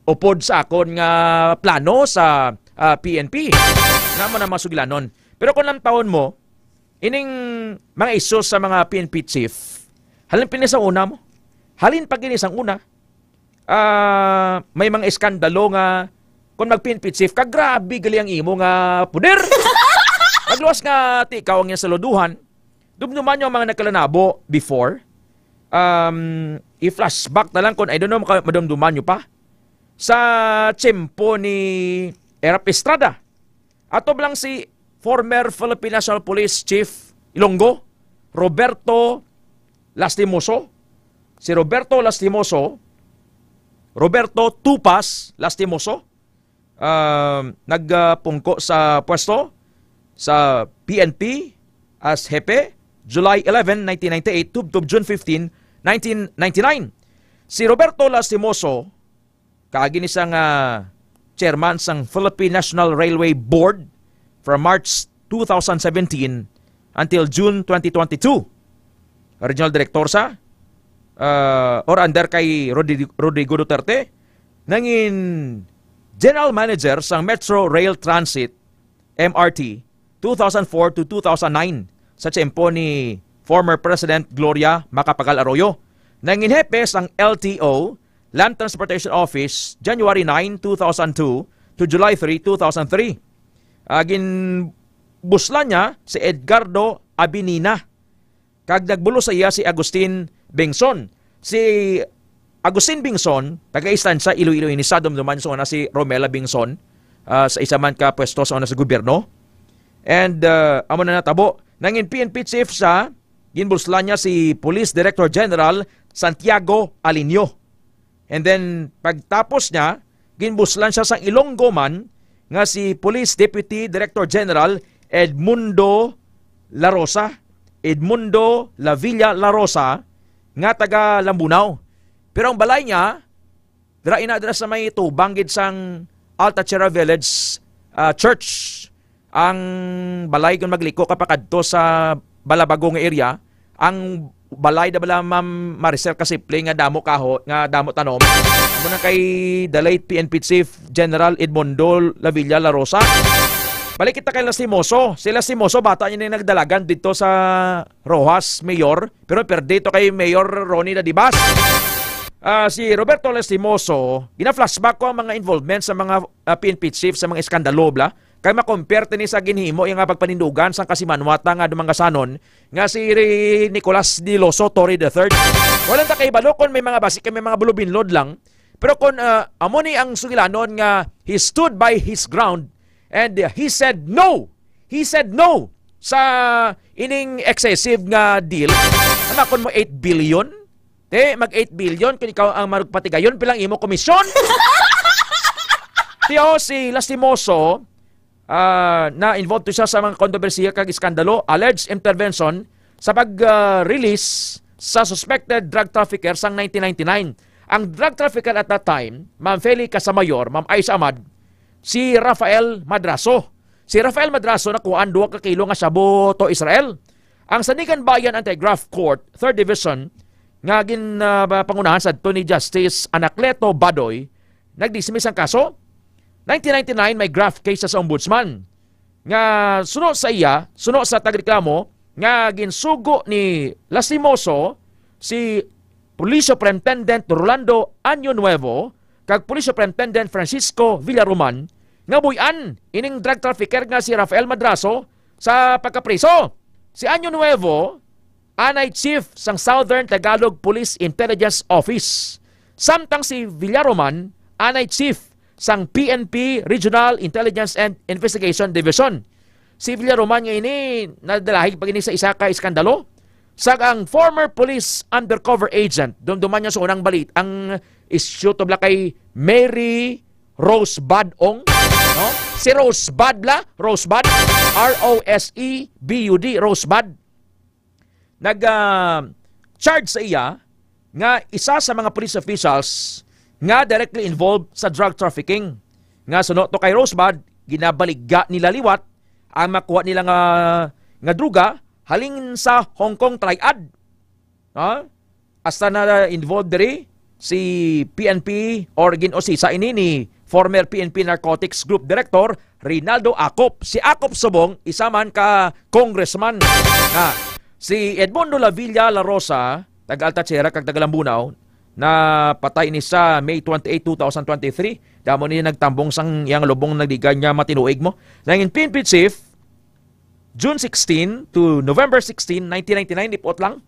upod sa akon nga plano sa, ah, P N P. Namo na mga sugilanon. Pero kung lamtawon mo, ining mga issues sa mga P N P chief, halin pini sa una mo. Halin pa gini sang una. Ah, may mga iskandalo nga kung mag-P N P chief ka, grabe gali ang imo nga poder. Nagluwas nga ti ikaw ang iyang saluduhan. Dumduman niyo ang mga nagkalanabo before. Um, i-flashback na lang kung, I don't know, maka-, madumduman niyo pa. Sa tiyempo ni Erap Estrada, ato lang si former Philippine National Police Chief Ilonggo, Roberto Lastimoso. Si Roberto Lastimoso, Roberto Tupas Lastimoso, ah, nagpungko sa pwesto sa P N P as hepe, July eleven, nineteen ninety-eight, tubtob June fifteen, nineteen ninety-nine. Si Roberto Lastimoso, kaagi ni sang, ah, chairman sang Philippine National Railway Board from March two thousand seventeen until June twenty twenty-two. Regional Director sa, ah, or under kay Rodri-, Rodrigo Duterte, nangin General Manager sang Metro Rail Transit, M R T, two thousand four to two thousand nine, sa tiyempo ni former President Gloria Macapagal Arroyo. Nangin hepe sang L T O, Land Transportation Office, January nine, two thousand two to July three, two thousand three. Ah, ginbuslan niya si Edgardo Abinina, kag nagbulos sa iya si Agustin Bengson. Si Agustin Bengson, taga Estancia, Iloilo ini, sa dumduman sa una si Romela Bengson, ah, sa isa man ka pwesto sa una sa gobyerno. And, ah, amo na natabo. Nangin P N P chief sa, ginbuslan niya si Police Director General Santiago Alinio. And then, pagtapos niya, ginbuslan siya sang Ilonggo man nga si Police Deputy Director General Edmundo Larosa, Edmundo Lavilla Larosa, nga taga Lambunao. Pero ang balay niya, dira ina, dira sa may tubang gid sang Alta Tierra Village, ah, Church. Ang balay, kung magliko ka pa kadto sa Balabago nga area, ang balay da bala, Ma'am Maricel Kasiple, nga damo kaho, nga damo tanom. Amo na kay the late P N P Chief General Edmundo Lavilla La Rosa. Balik kita kay Lastimoso. Si Lastimoso, bata niya na nagdalagan dito sa Roxas, Mayor. Pero perde to kay Mayor Ronnie Dadibas. Ah, si Roberto Lastimoso, gina-flashback ko ang mga involvement sa mga, ah, P N P chief sa mga iskandalo, bla. Kay ma-compare tini sa ginhimo iya nga pagpanindugan sang kasimanwata nga dumanggasanon nga si Ri-, Nicolas Diloso Torre the third. Wala ta kahibalo kung may mga basi kay may mga bulubinlod lang. Pero kung, ah, amo ni ang sugilanon nga he stood by his ground and, ah, he said no. He said no sa ining excessive nga deal. Ano kun mo eight billion? Te, mag eight billion kung ikaw ang magpatigayon, pilang imo komisyon? Tiyo, si Lastimoso, ah, na involved to siya sa mga kontrobersiya kag iskandalo, alleged intervention sa pag, ah, release sa suspected drug trafficker sang nineteen ninety-nine. Ang drug trafficker at that time, Ma'am Feli Casamayor, Ma'am Aisha Ahmad, si Rafael Madrazo. Si Rafael Madrazo nakuhaan duha ka kilo nga shabu to Israel. Ang Sandiganbayan Anti-Graft Court, Third Division, nga gin, ah, ba-, pangunahan sadto ni Justice Anacleto Badoy, nag-dismiss ang kaso. Nineteen ninety-nine, may graft case sa ombudsman nga suno sa iya, suno sa tagreklamo nga ginsugo ni Lastimoso, si Police Superintendent Rolando Año Nuevo kag Police Superintendent Francisco Villaroman nga buy-an ining drug trafficker nga si Rafael Madrazo sa pagkapriso. Si Año Nuevo anay chief sang Southern Tagalog Police Intelligence Office, samtang si Villaroman anay chief sang P N P Regional Intelligence and Investigation Division. Si Villaroman nga ini nadalahig pa gini sa isa ka iskandalo. Sa ang former police undercover agent, dumduman niya sa unang balit, ang issue to bla kay Mary Rosebud Ong, no? Si Rosebud bla, Rosebud, R O S E B U D, Rosebud. Nag, ah, charge sa iya nga isa sa mga police officials nga directly involved sa drug trafficking. Nga suno to kay Rosebud, ginabaligya nila liwat ang makuha nila nga, nga druga halin sa Hong Kong Triad. Ha? Hasta na involved diri si P N P or gin-usisa ini ni former P N P Narcotics Group Director Reynaldo Acop. Si Acop subong isa man ka congressman. Ha? Si Edmundo Lavilla La Rosa, taga Alta Tierra kag taga Lambunao, napatay ni sa May twenty-eight, two thousand twenty-three. Damo ni nagtambong sang iyang lubong nagligad nga matinuig mo. Nangin P N P chief, June sixteen to November sixteen, nineteen ninety-nine, ipot lang.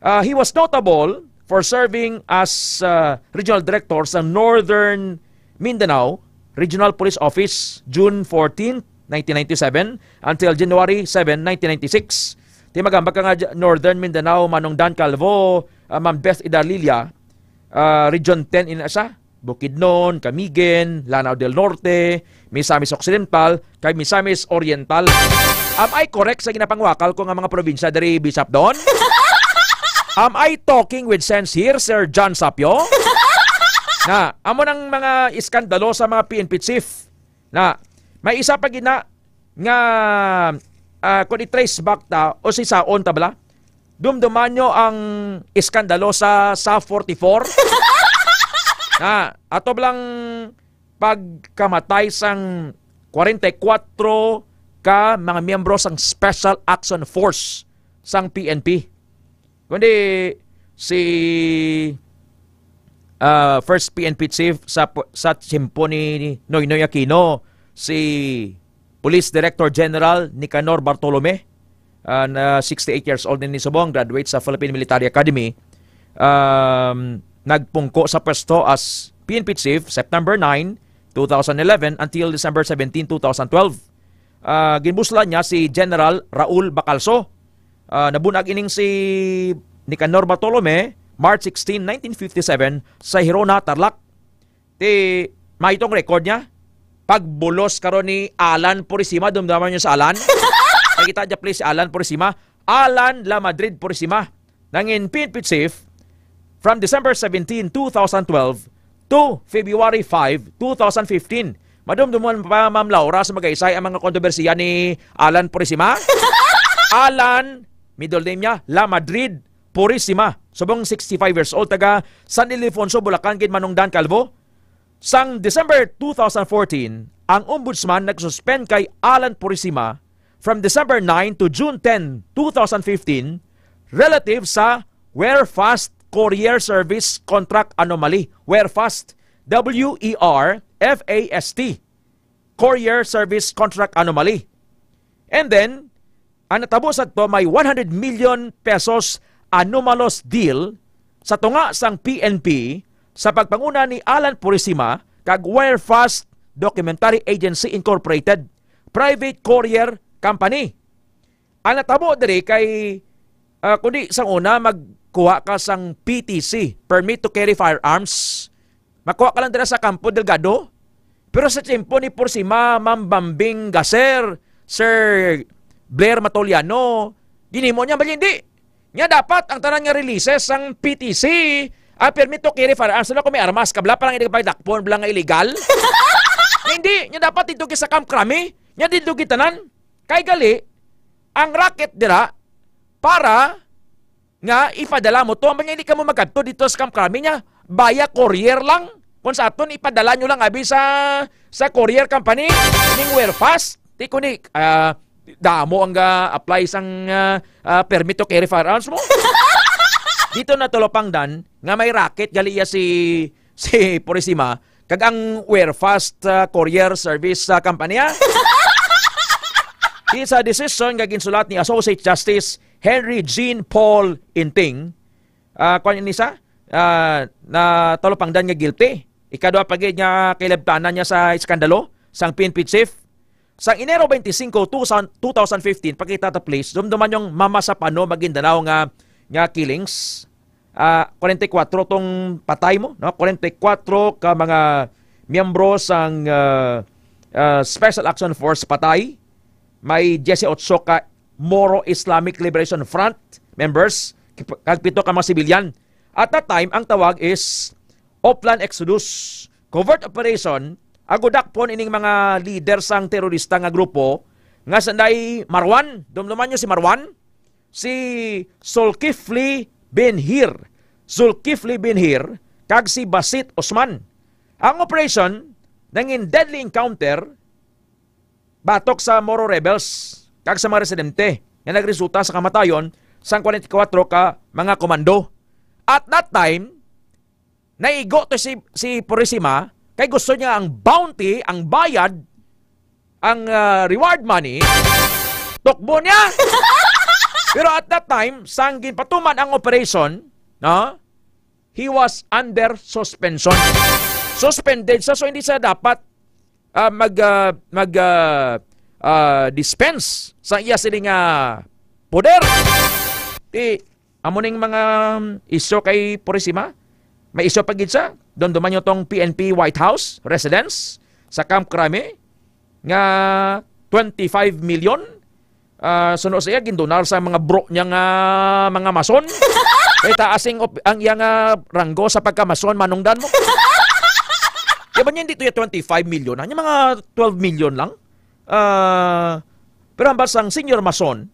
Uh, he was notable for serving as, uh, regional director sa Northern Mindanao Regional Police Office, June fourteen, nineteen ninety-seven, until January seven, nineteen ninety-six. Ti magambag ka nga J-, Northern Mindanao, Manong Dan Calvo, uh, Ma'am Beth Idalilia, uh, Region ten in asa? Bukidnon, Camiguin, Lanao del Norte, Misamis Occidental, kag Misamis Oriental. Am I correct sa ginapangwakal ko nga mga probinsya diri, Bishop Don? Am I talking with sense here, Sir John Sapio? Na, amo nang mga iskandalo sa mga P N P chief. Na, may isa pa gina nga, ah, kung i-trace back ta, o si Saon ta bala, dumduman nyo ang iskandalo sa, sa forty-four. Na, ato lang pagkamatay sang kwarenta y kuwatro ka mga miyembro sang Special Action Force sang P N P. Kundi si, ah, first P N P chief sa pu-, sa tiyempo ni Noynoy Aquino, si Police Director General Nicanor Bartolome, ah, na sixty-eight years old ni subong, graduate sa Philippine Military Academy, um, nagpungko sa pwesto as P N P Chief September nine, two thousand eleven until December seventeen, two thousand twelve. Ah, ginbuslan niya si General Raul Bacalso. Ah, nabunag ining si Nicanor Bartolome, March sixteen, nineteen fifty-seven, sa Hirona, Tarlac. Ti, may itong record niya. Pagbulos karon ni Alan Purisima, dumdaman niyo sa Alan. Nakita niya, please, si Alan Purisima. Alan La Madrid Purisima, nangin P N P chief from December seventeen, two thousand twelve to February five, two thousand fifteen. Madumdumon pa, Ma'am Laura, sa Magaysay ang mga kontrobersiya ni Alan Purisima? Alan, middle name niya, La Madrid Purisima, subong sixty-five years old, taga San Ildefonso, Bulacan gid, Manong Dan Calvo. Sang December two thousand fourteen, ang Ombudsman nag-suspend kay Alan Purisima from December nine to June ten, two thousand fifteen, relative sa Werfast Courier Service Contract Anomaly, Werfast, W E R F A S T, Courier Service Contract Anomaly. And then, ang natabo sa to, may one hundred million pesos anomalous deal sa tunga sang P N P sa pagpanguna ni Alan Purisima kag Wirefast Documentary Agency Incorporated, private courier company. Ang natabo diri kay, ah, kundi sang una, magkuha ka sang P T C, permit to carry firearms. Makuha ka lang dira sa Campo Delgado. Pero sa tiyempo ni Purisima, Ma'am Bambing Gaser, Sir Blair Matoliano, ginhimo niya, bali hindi. Nya dapat ang tanan nga releases sang P T C, ang permit to carry firearms, sila kung may armas, kabla pa lang hindi pagdakpon, bala nga illegal. Hindi, nya dapat dito sa Camp Crame, nya dito tanan. Kay gali, ang racket dira para nga ipadala mo to, ang hindi ka mo magkadto dito sa Camp Crame niya, via courier lang. Kung sa aton, ipadala nyo lang abi sa, sa courier company, ning Wirefast. Di ko ni, ah, damo ang ga-apply sang, ah, ah, permit to carry firearms mo. Dito na tulopangdan nga may racket gali iya si, si Purisima kag ang Wirefast, ah, Courier Service, ah, Company, ah. Di sa desisyon nga ginsulat ni Associate Justice Henry Jean Paul Inting, ah, kuwan ini sa, ah, na talupangdan nga guilty. Ikadua pa gid nga kilabtanan niya sa iskandalo sang P N P chief. Sang Enero twenty-five, two thousand, two thousand fifteen, pakita ta, please, dumduman yung Mama sa Pano, Maguindanao nga, nga killings. Ah, forty-four tong patay mo, no? Forty-four ka mga miyembro sang, ah, ah, Special Action Force patay. May dieciocho ka Moro Islamic Liberation Front members, kag pito ka mga sibilyan. At that time, ang tawag is Oplan Exodus. Covert operation, agudakpon ining mga leader sang terorista nga grupo nga sanday Marwan. Dumduman nyo si Marwan? Si Zulkifli bin Hir. Zulkifli bin Hir kag si Basit Osman. Ang operation nangin deadly encounter batok sa Moro rebels kag sa mga residente nga nagresulta sa kamatayon sang forty-four ka mga komando. At that time, naigo to si, si Purisima kay gusto niya ang bounty, ang bayad, ang, ah, reward money, tukbo niya. Pero at that time, sang ginpatuman ang operation, no, he was under suspension. Suspended siya, so hindi siya dapat, ah, mag, ah, mag, ah, ah, dispense sa iya sini nga poder. Ti, amo ning mga, um, isyu kay Purisima. May isyu pa gid siya. Dumduman nyo tong P N P White House residence sa Camp Crame nga twenty-five million, ah, suno sa iya, gindonar sa mga bro niya nga mga mason. Kay taas ang op-, ang iya nga ranggo sa pagkamason, manungdan mo. Kaya ba niya hindi to yung twenty-five million? Ano yung mga twelve million lang? Ah, pero hambal sang senior mason,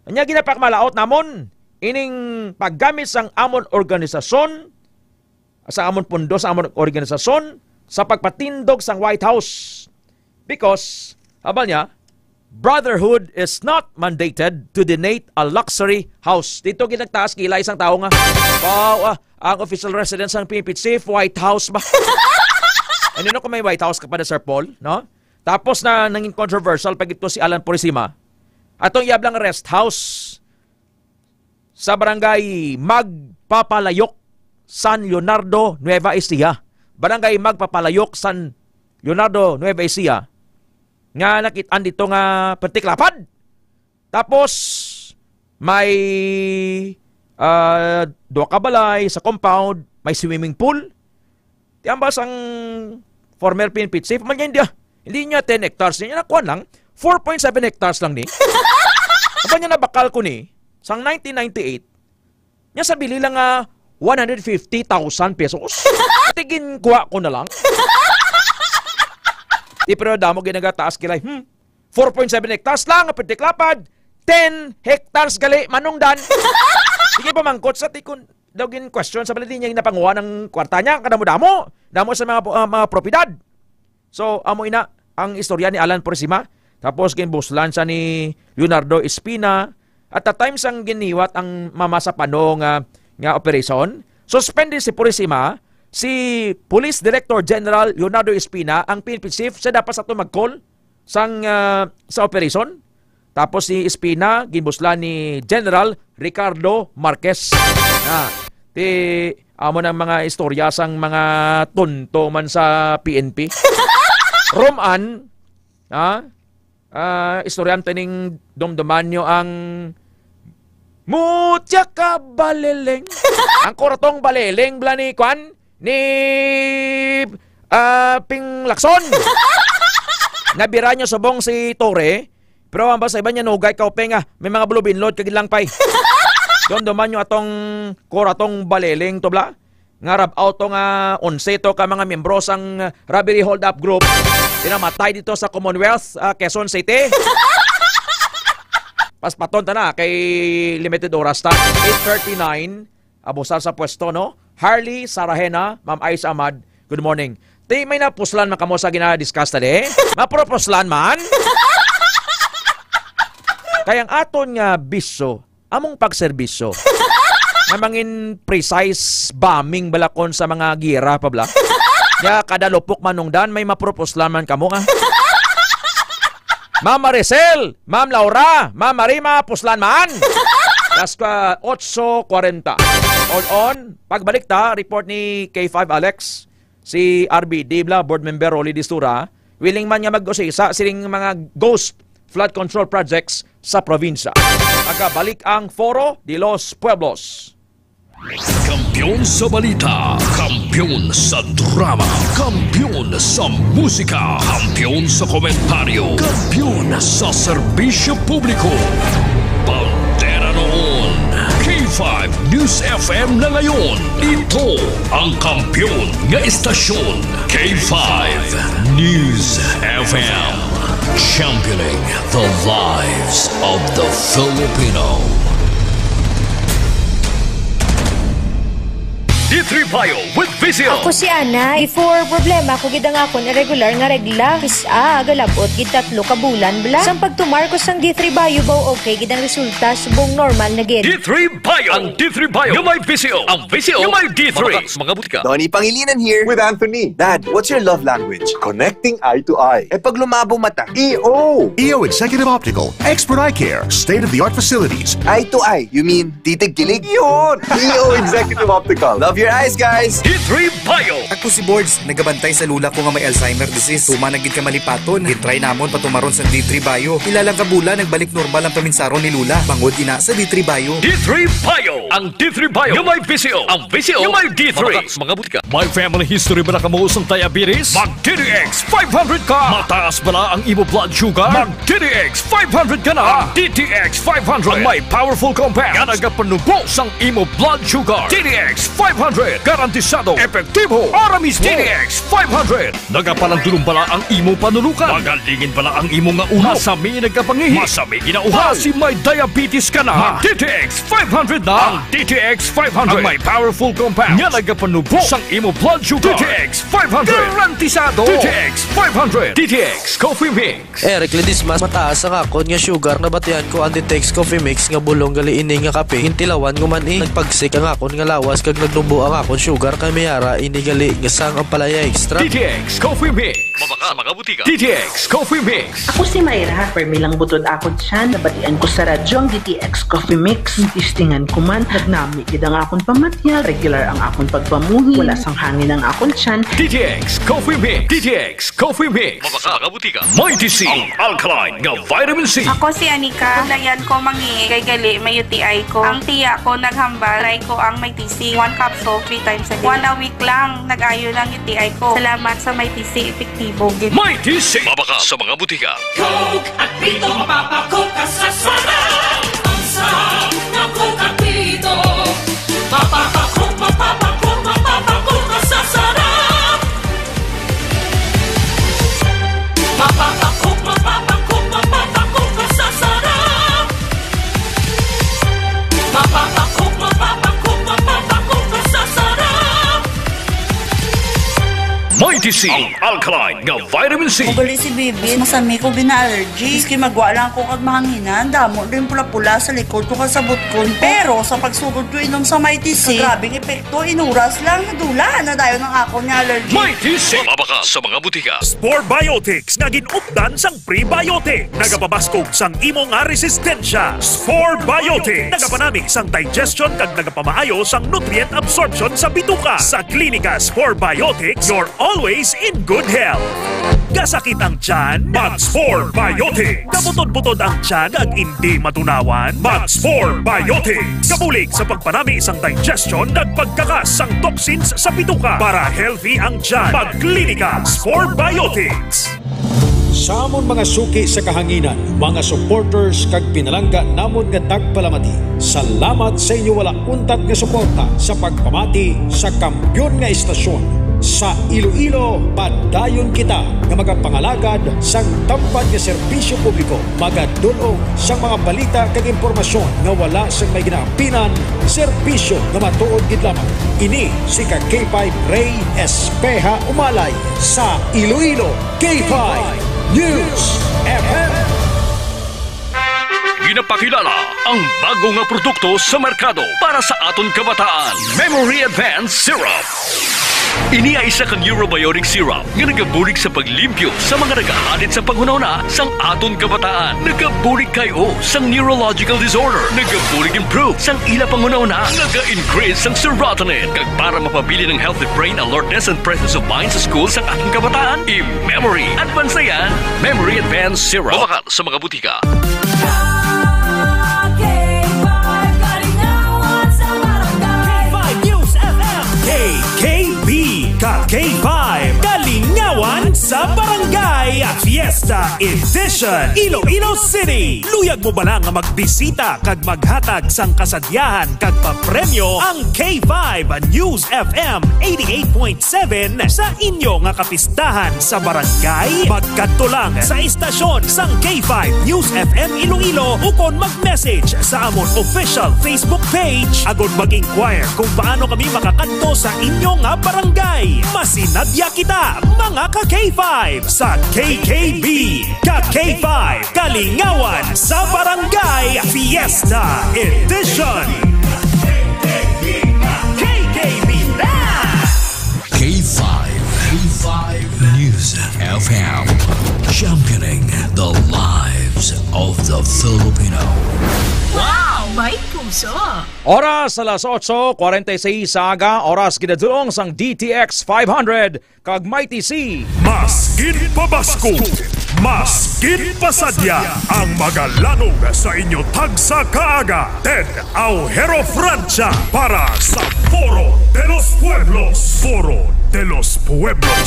anya ginapakmalaot namon ining paggamit sang amon organisasyon, sa amon pundo, sa amon organisasyon, sa pagpatindog sang White House. Because, habal niya, brotherhood is not mandated to donate a luxury house. Dito ginagtaas kilay sang tao nga, wow, ah, ang official residence sang P N P chief, White House ba? Ano na kung may White House ka pa na, Sir Paul, no? Tapos na nangin controversial pa gito si Alan Purisima. Atong iyab lang rest house sa barangay Magpapalayok, San Leonardo, Nueva Ecija. Barangay Magpapalayok, San Leonardo, Nueva Ecija, nga nakit-an dito nga pertiklapad. Tapos, may, ah, duha ka balay sa compound, may swimming pool. Ti ambas ang former P N P chief, man niya, hindi, ah. Hindi niya ten hectares, niya nakuha lang, four point seven hectares lang ni. Aba niya, nabakal ko ni, sang nineteen ninety-eight, niya sa bili lang nga one hundred fifty thousand pesos. Tigin kuha ko na lang. Di, pero damo ginagataas kilay. Hmm. Four point seven hectares lang ang pertiklapad. Ten hectares gali, manungdan. Sige, pamangkot sa tikon. Daw gin-question sa balay, di niya ginapanguha ng kwarta niya. Kadamo-damo. Damo sa mga, ah, mga propiedad. So, amo ina ang istorya ni Alan Purisima. Tapos, ginbuslan siya ni Leonardo Espina. At the time sang giniwat ang mama sa pano nga, nga operasyon, suspended si Purisima, si Police Director General Leonardo Espina, ang P N P chief, siya dapat sa ito mag-call sang, ah, sa operasyon. Tapos si Espina, ginbuslan ni General Ricardo Marquez. Ah, ti, amo ng mga istorya sang mga tonto man sa P N P. Roman, ha? Ah, istoryan tining dumduman nyo ang mutya ka baleleng. Ang kuratong baleleng, bala ni kwan, ni, ah, Ping Lacson. Nabira nyo subong si Tore, pero ang basta iba niya nugay ka upeng, ah, may mga blue binlod kag ilang pay. Dumduman nyo atong kuratong baleleng to, bla. Nga rab-, auto nga onse to ka mga miyembro sang robbery hold-up group pinamatay dito sa Commonwealth, ah, Quezon City. Paspaton ta na kay limited oras ta. Eight thirty-nine, abusar sa pwesto, no? Harley Sarahena, Ma'am Ais Ahmad, good morning. Ti, may napuslan man kamo sa gina-discuss ta di? Mapropuslan man? Kay ang aton nga bisyo, among pagserbisyo. Nga mangin precise bombing balakon sa mga gira pa bala. Ya, kada lupok manungdan, may mapropuslan man kamo, ah. Ma'am Maricel, Ma'am Laura, Ma'am Marima, puslan man. Alas ka, otso kwarenta. On, on. Pagbalik ta, report ni K five Alex. Si R B D bla, Board Member Rolly Distura, willing man nga mag-usisa sining mga ghost flood control projects sa probinsya. Magabalik ang Foro de los Pueblos. Kampiyon sa balita, kampiyon sa drama, kampiyon sa musika, kampiyon sa komentaryo, kampiyon sa serbisyo publiko. Bandera noon, K five News F M na ngayon. Ito ang kampiyon nga istasyon, K five News F M. Championing the lives of the Filipino. D three Bio with Visio. Ako si Ana. Before, problema ko gid ang akon irregular nga regla. Kis-a, galabot gid tatlo ka bulan bala. Sang pagtumar ko sang D three Bio, baw okay gid ang resulta, subong normal na gid. D three Bio. Ang D three Bio nga may Visio. Ang Visio nga may D three. Mabakal sa mga butika. Donnie Pangilinan here. With Anthony. Dad, what's your love language? Connecting eye to eye. Eh, pag lumabo mata, E O. E O Executive Optical, expert eye care, state-of-the-art facilities. Eye to eye, you mean titig kilig? Yun! E O Executive Optical. Love your eyes, guys! D three Bio. Ako si Bords, nagabantay sa lula ko nga may Alzheimer disease. Tuman na gid ka malipaton. Gintry namon patumaron sa D three Bio. Pila lang ka bulan, nagbalik normal ang paminsaron ni Lula. Bangod ina sa D three Bio. D three Bio. Ang D three Bio nga may Visio. Ang Visio nga may D three. Mabakal sa mga butika. May family history ba na kamo sang diabetes? Mag D T X five hundred ka! Mataas bala ang imo blood sugar? Mag D T X five hundred ka na! Ang D T X five hundred ang may powerful compound nga nagapanubo sang imo blood sugar. D T X five hundred, garantisado, epektibo, ora mismo. D T X five hundred, nagapalandulong bala ang imo panulukan? Magalingin bala ang imo nga ulo? Masami nagkapangihi? Masami ginauhaw? Basi may diabetes ka na? Mag D T X five hundred na! Ang D T X five hundred ang may powerful compound nga nagapanubo sang imo blood sugar. D T X five hundred. Garantisado. D T X five hundred. D T X Coffee Mix. Eric Ledesma, mataas ang akon nga sugar. Nabatian ko ang D T X Coffee Mix nga bulong gali ini nga kape. Gintilawan ko man, eh. Nagpagsik ang akon nga lawas kag nagnubo ang akon sugar kay may ara ini gali nga sang ampalaya extra. D T X Coffee Mix. Mabakal sa mga butika. D T X Coffee Mix. Ako si Myra. Permi lang butod akon tiyan. Nabatian ko sa radyo ang D T X Coffee Mix. Testingan ko man, nagnami gid ang akon pamatyag. Regular ang akon pagpamuhi. Wala sang hangin ang akon tiyan. D T X Coffee Mix. D T X Coffee Mix. Mabakal sa mga butika. Mighty C, ang alkaline nga vitamin C. Ako si Anika. Nalayan ko mangihi kay gali may U T I ko. Ang tiya ko naghambal, try ko ang Mighty C. One capsule, three times a day. One a week lang, nag-ayo lang U T I ko. Salamat sa Mighty C, epektibo gid. Mighty C. Mabakal sa mga butika. Coke at Pito, mapapakok ka sa sarap. Ang sarap ng Coke at Pito. Mapapakok, mapapakok, mapapakok ka sa sarap. Mapapakok, mapapakok, mapapakok ka sa sarap. Mapapakok, C, ang alkaline nga vitamin C. Ugali si Bibi, masami ko gina-allergy. Maski magwa lang ako kag mahanginan, damo din pula-pula sa likod ko kag sa butkon ko. Pero sa pagsugod ko inom sa Mighty C, grabing epekto, inuras lang, nadula na dayon ang akon nga allergy. Mighty C. Mabakal sa mga butika. Spore Biotics nga gin-updan sang prebiotic. Nagapabaskog sang imo nga resistensya. Spore Biotics. Nagapanami sang digestion kag nagapamaayo sang nutrient absorption sa bituka. Sa Klinika Spore Biotics, you're always in good health. Kasakit ang tiyan? Mag Spore Biotics. Kabutod-butod ang tiyan kag indi matunawan? Mag Spore Biotics. Kabulig sa pagpanami sang digestion kag pagkakas sang toxins sa bituka. Para healthy ang tiyan, mag Klinika Spore Biotics. Sa amon mga suki sa kahanginan, mga supporters kag pinalangga namon nga tagpalamati, salamat sa inyo wala untat nga suporta sa pagpamati sa kampiyon nga estasyon sa Iloilo. Padayon kita nga magapangalagad sang tampad nga serbisyo publiko, magadul-ong sang mga balita kag impormasyon nga wala sang may ginaampinan, serbisyo nga matuod gid lamang. Ini si ka K five Rey Espeha Umalay sa Iloilo, K five News F M. Ginapakilala ang bago nga produkto sa merkado para sa aton kabataan, Memory Advance Syrup. Ini ay isa ka neurobiotic syrup nga nagabulig sa paglimpyo sa mga nagahalit sa panghunahuna sang aton kabataan. Nagabulig kay o sang neurological disorder. Nagabulig improve sang ila panghunahuna. Naga-increase sang serotonin. Kag para mapabilin ang healthy brain alertness and presence of mind sa school sang aton kabataan, i-memory advance na yan. Memory Advance Syrup. Mabakal sa mga butika. K five News F M. K K B, ka K five, Kalingawan sa Barangay, Fiesta Edition, Iloilo City. Luyag mo bala nga magbisita kag maghatag sang kasadyahan kag papremyo ang K five News F M eighty-eight point seven sa inyo nga kapistahan sa barangay? Magkadto lang sa istasyon sang K five News F M Iloilo ukon mag-message sa amon official Facebook page agod mag-inquire kung paano kami makakadto sa inyo nga barangay. Masinadya kita, mga ka K five, sa K K B, ka K five, Kalingawan sa Barangay Fiesta Edition. K K B na! K five, K five News F M, championing the lives of the Filipino. Wow, may puso! Oras alas otso kwarenta y seis sa aga, oras ginadulong sang D T X five hundred kag Mighty C. Mas ginpabaskog, mas ginpasadya ang magalanog sa inyo tagsa ka aga. Ted Aujero Francia para sa Foro de los Pueblos. Foro de los Pueblos.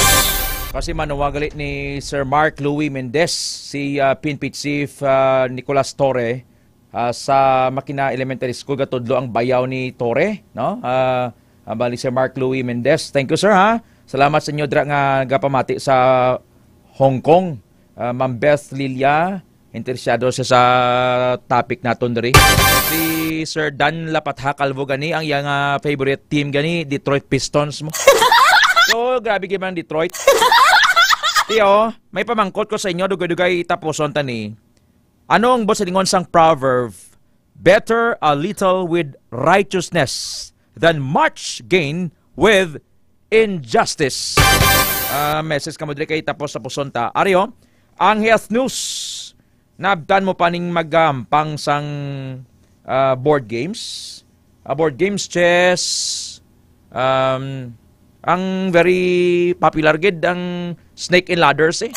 Kasi manuwa gali ni Sir Mark Louis Mendez, si, ah, P N P Chief, ah, Nicolas Torre, ah, sa Makina Elementary School, gatudlo ang bayaw ni Torre, no? Ah, ah, bali si Mark Louis Mendez. Thank you, sir, ha? Salamat sa inyo dira nga gapamati sa Hong Kong. Ah, Ma'am Beth Lilia, interesado siya sa topic naton diri. Si Sir Dan Lapatha Calvo gani, ang iyang, ah, favorite team gani, Detroit Pistons mo. So, grabe gyud man Detroit. Tiyo, may pamangkot ko sa inyo, dugay-dugay tapuson ta ni. Ano ang buot silingon sang proverb? "Better a little with righteousness than much gain with injustice." Ah, message kamo diri kay tapos-tapuson ta. Ari, oh, ang health news. Naabtan mo pa ning magampang sang, ah, board games? Ah, board games, chess, um, ang very popular gid ang Snake and Ladders, eh.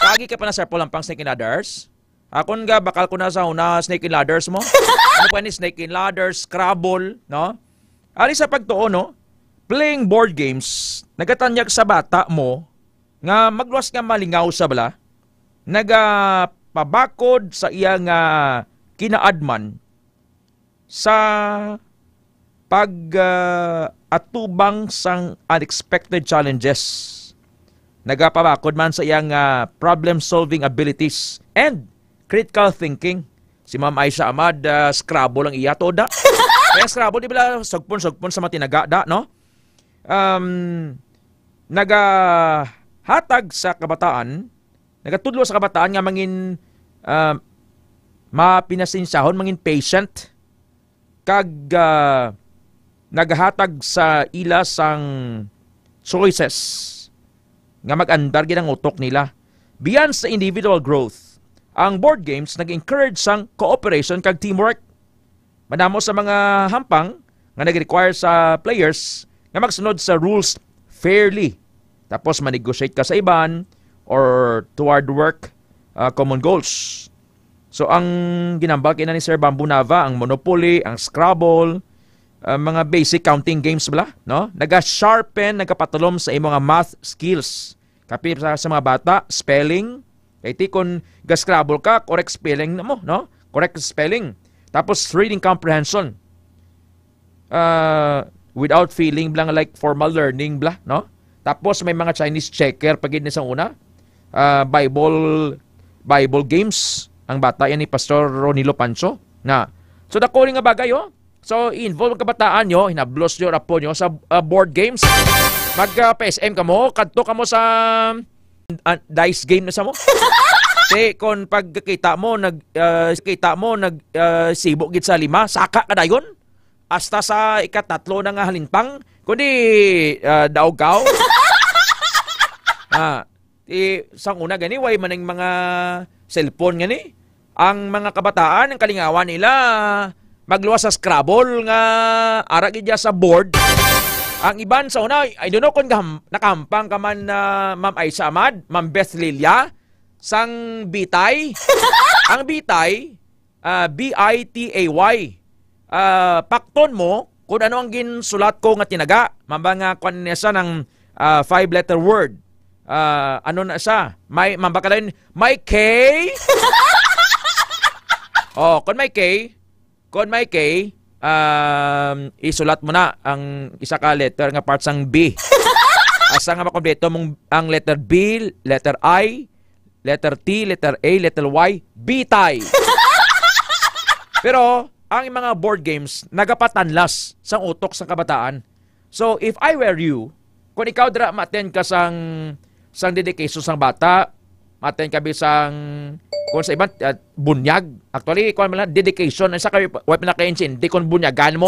Lagi ka pa na sa Lampang Snake and Ladders? Akon ga, bakal ko na sa una, Snake and Ladders mo. Ano pa ni Snake and Ladders, Scrabble, no? Ari sa pagtuo, no? Playing board games, nagatanyag sa bata mo nga magluwas nga malingaw sa bala, nagapabakod sa iya nga kinaadman sa pag, ah, atubang sang unexpected challenges. Nagapabakod man sa iyang, ah, problem-solving abilities and critical thinking. Si Ma'am Aisha Ahmad, ah, Scrabble ang iya, to da. Kaya Scrabble, di ba, sugpon-sugpon sa mga tinaga, da, no? Um, nagahatag sa kabataan, nagatudlo sa kabataan nga mangin, ah, mapinasensyahon, mangin patient, kag, ah, nagahatag sa ila sang choices nga mag-andar gid ang utok nila. Beyond sa individual growth, ang board games nag-encourage sang cooperation kag teamwork. Madamo sa mga hampang nga nag-require sa players nga magsunod sa rules fairly. Tapos, ma-negotiate ka sa iban or toward work, ah, common goals. So, ang ginambal kina ni Sir Bamboo Nava, ang Monopoly, ang Scrabble, ah, mga basic counting games bala, no? Naga-sharpen, nagapatulom sa imo nga math skills. Kapi sa, sa mga bata, spelling. Kay ti kon ga-Scrabble ka, correct spelling na mo, no? Correct spelling. Tapos, reading comprehension. Ah, without feeling bla nga, like, formal learning bla, no? Tapos, may mga Chinese checker pa gid ni sa una. Ah, Bible, Bible games ang bata yan ni Pastor Ronilo Pancho. Na. So, dako ni nga bagay, oh. So, i-involve ang kabataan nyo, hinablos nyo, rapo nyo sa, ah, board games. Mag, ah, P S M kamo, kadto kamo sa, ah, dice game na sa mo. Ti, kon pagkita mo, nag, ah, kita mo, nag, ah, sibo gid sa lima, saka ka dayon. Hasta sa ikatatlo na nga halintang, kundi, ah, daog ka. Ah, ti, sang una gani, way man ang mga cellphone gani. Ang mga kabataan, ang kalingawan nila, magluwas sa Scrabble nga ara gid dya sa board. Ang iban sa una, I don't know kung gaham-, nakahampang ka man na Ma'am Aisa Ahmad, Ma'am Beth Lilia, sang Bitay. Ang Bitay, ah, B I T A Y. Ah, pakton mo kung ano ang ginsulat ko nga tinaga. Mamba nga kwan niya siya ng, ah, five-letter word. Ah, ano na siya? May, mamba ka rin, may K? Oh, kung may K, kung may K, um, isulat mo na ang isa ka letter nga part sang B. Asa nga makompleto mong ang letter B, letter I, letter T, letter A, letter Y, bitay. Pero ang mga board games nagapatanlas sang utok sang kabataan. So, if I were you, kung ikaw dira ma-attend ka sang, sang dedication sang bata, ma-attend ka bisang, kung sa iban, ah, bunyag. Actually, kung man lang, dedication, sa kayo, wa pa naka-intindi kung bunyagan mo.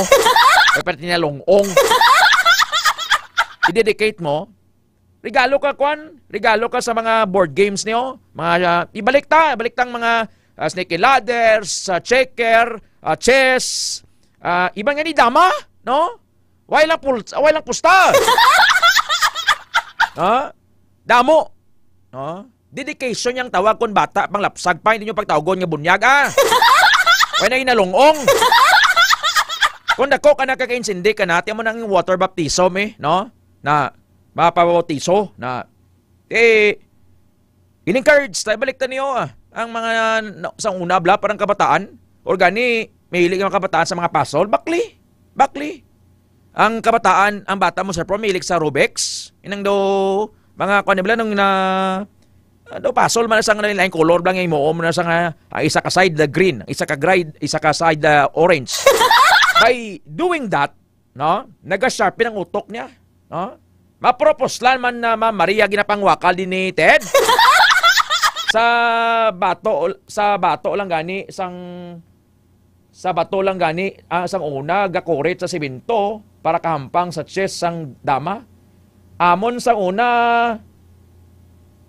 Wa pa tinalong-ong. I-dedicate mo, regalo ka, kwan, regalo ka sa mga board games niyo. Mga, ah, ibalik ta, ibalik tang mga, ah, snake and ladders, ah, checker, ah, chess, ah, iban nga ni dama, no? Way lang pul-, way lang pusta. Ha? Damo. No? Dedication yang tawag kon bata, panglapsag pa, hindi nyo pagtawgon nga bunyag, ah. Way na inalong-ong. Kung dako ka na, kakaintindi ka na, tiyan mo nang water baptism, eh, no? Na, mapabautiso, na, eh, in-encourage tayo, balik ta niyo, ah. Ang mga na, sa una, bla, parang kabataan, or gani, mahilig ang mga kabataan sa mga puzzle, bakli, bakli. Ang kabataan, ang bata mo, sir, po, mahilig sa Rubik's. Inang do, mga, kwan, bla, nung na, ah, do, puzzle man sa nga lain-lain color, bla, nga imo, mo na sa nga, ah, isa ka side, the green, isa ka gride, isa ka side, the orange. By doing that, no? Naga-sharpen ang utok niya, no? Mapropos lang man na Ma'am Maria ginapangwakal din ni Ted. Sa bato, sa bato lang gani, sang, sa bato lang gani, ah, sang una, gakurit sa simento para kahampang sa chest sang dama. Amon sang una,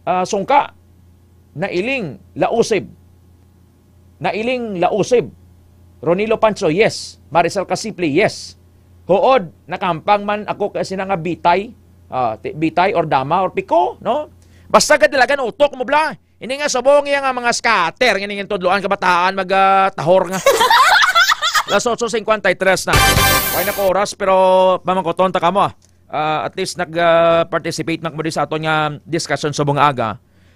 ah, sungka, nailing, lausib. Nailing Lausib. Ronilo Pancho, yes. Maricel Casipli, yes. Huod, nakahampang man ako kay sina nga bitay. Ah, ti-, bitay or dama or piko, no? Basta gadilagan utok mo, bla. Ini nga subong iya nga mga scatter, ini nga tudloan kabataan mag, ah, tahor nga. Las otso cincuenta y tres na. Way na ko oras, pero pamangkoton ta kamo, ah. Ah, at least nag-participate na mo di sa aton nga discussion subong nga aga.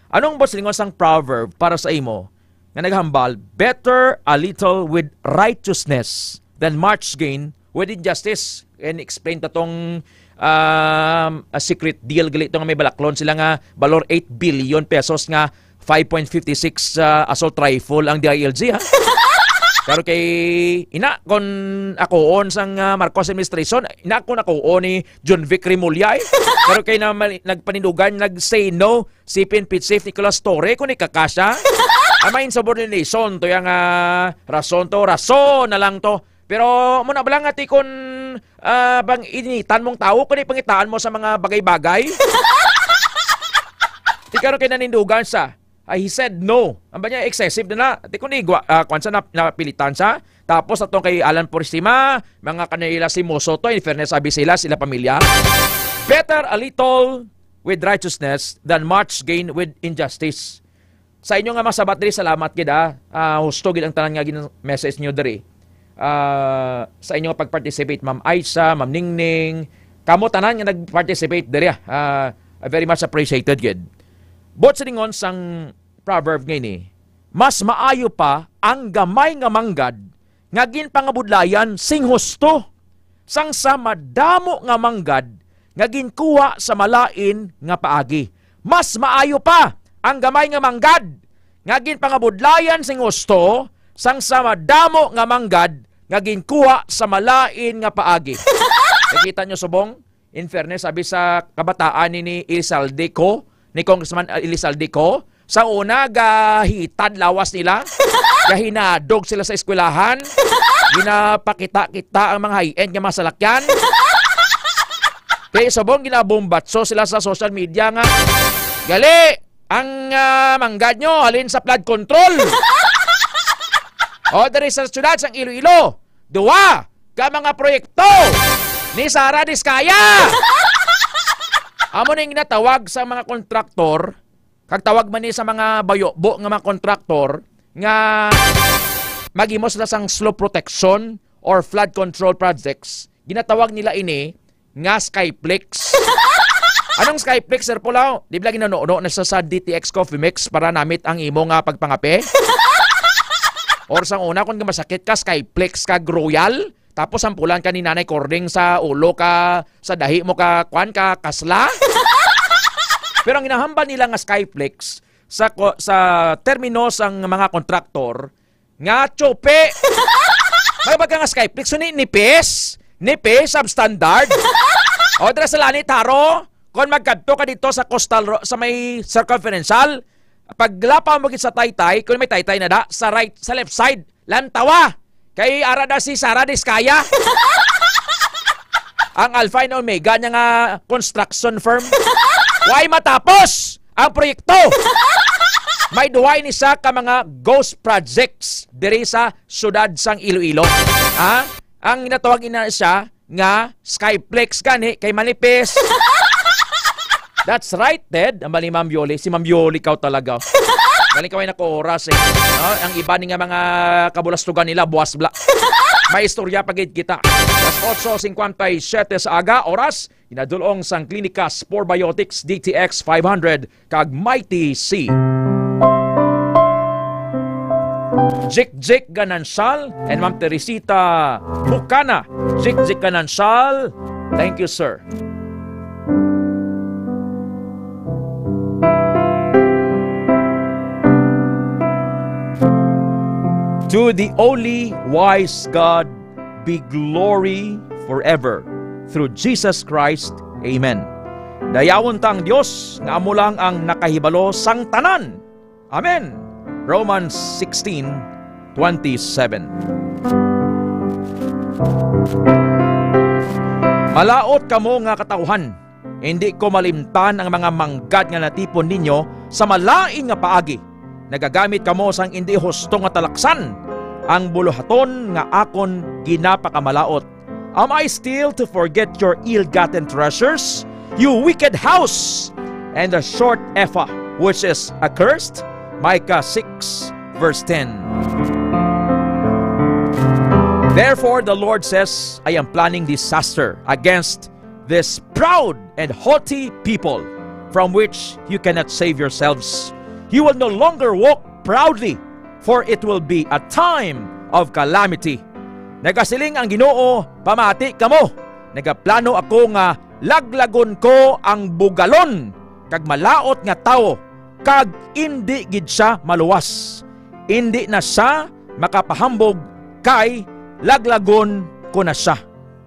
Anong basilingon sang proverb para sa imo nga naghambal, "Better a little with righteousness than much gain with injustice"? And explain ta tong, um, a secret deal gali to nga may balaklon sila nga balor eight billion pesos nga five point fifty six, uh, assault rifle ang D I L G, ha? Pero kay ina, kon akuon sang, ah, Marcos administration, ina, kon akuon ni John Vic Remulla, eh. Pero kay na mali-, nagpanindugan, nag-say no si P N P Chief Nicolas Torre, kung ikakasya. Ama, insubordination to yang, ah, rason to, rason na lang to. Pero mo na bala nga ti kon, ah, bang initan mong tawo, kung ipangitaan mo sa mga bagay-bagay. Ti karon kay nanindugan sa, ay, he said no. Ang ba niya, excessive na na. Ti kun igwa, ah, kwan sa nap-, napilitan sa. Tapos atong kay Alan Purisima, mga kanila si Moso to, in fairness, abi sila, sila pamilya. Better a little with righteousness than much gain with injustice. Sa inyo nga mga sabat diri, salamat gid, ah. Ah, husto gid ang tanan nga gin-message nyo diri. Ah, sa inyo nga pag-participate, Ma'am Aisa, Ma'am Ningning, kamo tanan nga nag-participate diri, ah. Ah, very much appreciated gid. Buot silingon sang proverb nga ini, mas maayo pa ang gamay nga manggad nga ginpangabudlayan sing husto, sang sa madamo nga manggad nga ginkuha sa malain nga paagi. Mas maayo pa ang gamay nga manggad nga ginpangabudlayan sing husto, sang sa madamo nga manggad nga ginkuha sa malain nga paagi. Nakita nyo, subong? In fairness, sabi sa kabataan ni, ni Elizalde Co, ni Congressman Elizalde Co, sa una, gahitad lawas nila, gahinadog sila sa eskwelahan, ginapakita-kita ang mga high-end nga mga salakyan. Kay subong, ginabombatso sila sa social media nga, "Gali, ang, ah, manggad nyo, halin sa flood control." O, diri sa syudad sang Iloilo, duwa ka mga proyekto ni Sara Discaya. Amo ning ginatawag sa mga kontraktor, kag tawag man ni sa mga bayubo nga mga kontraktor, nga maghimo sila sang slope protection or flood control projects. Ginatawag nila ini nga Skyflex. Anong Skyflex, Sir Pulao? Di ba lagi nanuno na siya sa D T X Coffee Mix para namit ang imo nga pagpangape? Or sang una, kung masakit ka, Skyflex kag Royal, tapos sampulan ka ni Nanay Cording sa ulo ka, sa dahi mo ka, kwan ka, kasla? Pero ang ginahambal nila nga Skyflex, sa ko-, sa termino sang mga kontraktor, nga tsupi. May baga nga Skyflex, so ni-, nipis, nipis, substandard. O, dira sa Lanit, Jaro, kon magkadto ka dito sa Coastal Ro-, sa may circumferential, paglapaw mo gid sa Taytay, kung may Taytay na da, sa right, sa left side, lantawa. Kay ara na si Sara Discaya. Ang Alpha and Omega niya nga construction firm. Way matapos ang proyekto. May duwa ini sa ka mga ghost projects diri sa siyudad sang Iloilo. Ha? Ang ginatawag ina siya nga Skyflex gani kay manipis. That's right, Ted. Ang bali, Ma'am Yoli. Si Ma'am Yoli, ikaw talaga. Galing kaway na ko oras, eh. No? Ang iba ni nga mga kabulastugan nila, buwas bla. May istorya pa gid kita. Alas otso cincuenta y siete sa aga, oras, ginadulong sang Klinika Sporbiotics D T X five hundred kag Mighty C. Jik Jik Ganancial and Ma'am Teresita Bucana. Jik Jik Ganancial. Thank you, sir. To the only wise God be glory forever, through Jesus Christ. Amen. Dayawon ta ang Dios nga amo lang ang nakahibalo sang tanan. Amen. Romans sixteen twenty-seven. Malaut kamo nga katawuhan, indi ko malimtan ang mga manggad nga natipon ninyo sa malain nga paagi. Nagagamit kamo sang indi husto nga talaksan, ang buluhaton nga akon ginapakamalaut. Am I still to forget your ill-gotten treasures, you wicked house, and the short ephah, which is accursed? Micah six, verse ten. Therefore, the Lord says, I am planning disaster against this proud and haughty people, from which you cannot save yourselves. You will no longer walk proudly, for it will be a time of calamity. Nagasiling ang Ginoo, pamati kamo, nagaplano ako nga laglagon ko ang bugalon kag malaut nga tawo, kag indi gid sia maluwas. Indi na sia makapahambog kay laglagon ko na sia.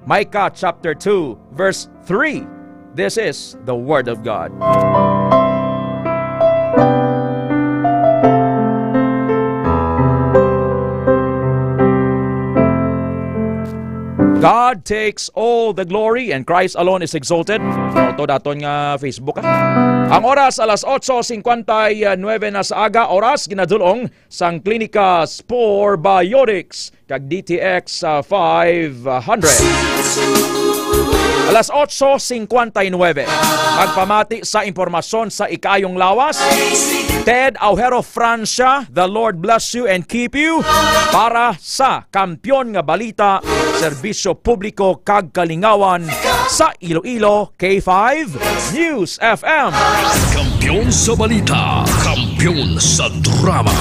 Micah chapter two, verse three. This is the word of God. God takes all the glory and Christ alone is exalted. Auto daton nga Facebook, ah. Ang oras alas otso cincuenta y nueve na sa aga, oras ginadulong sang Klinika Spore Biotics kag D T X, ah, five hundred. Alas otso cincuenta y nueve. Magpamati sa impormasyon sa ikaayong lawas. Ted Aujero Francia, the Lord bless you and keep you. Para sa Kampiyon nga Balita, Serbisyo Publiko kag Kalingawan sa Iloilo, K five News F M. Kampiyon sa balita, kampiyon sa drama,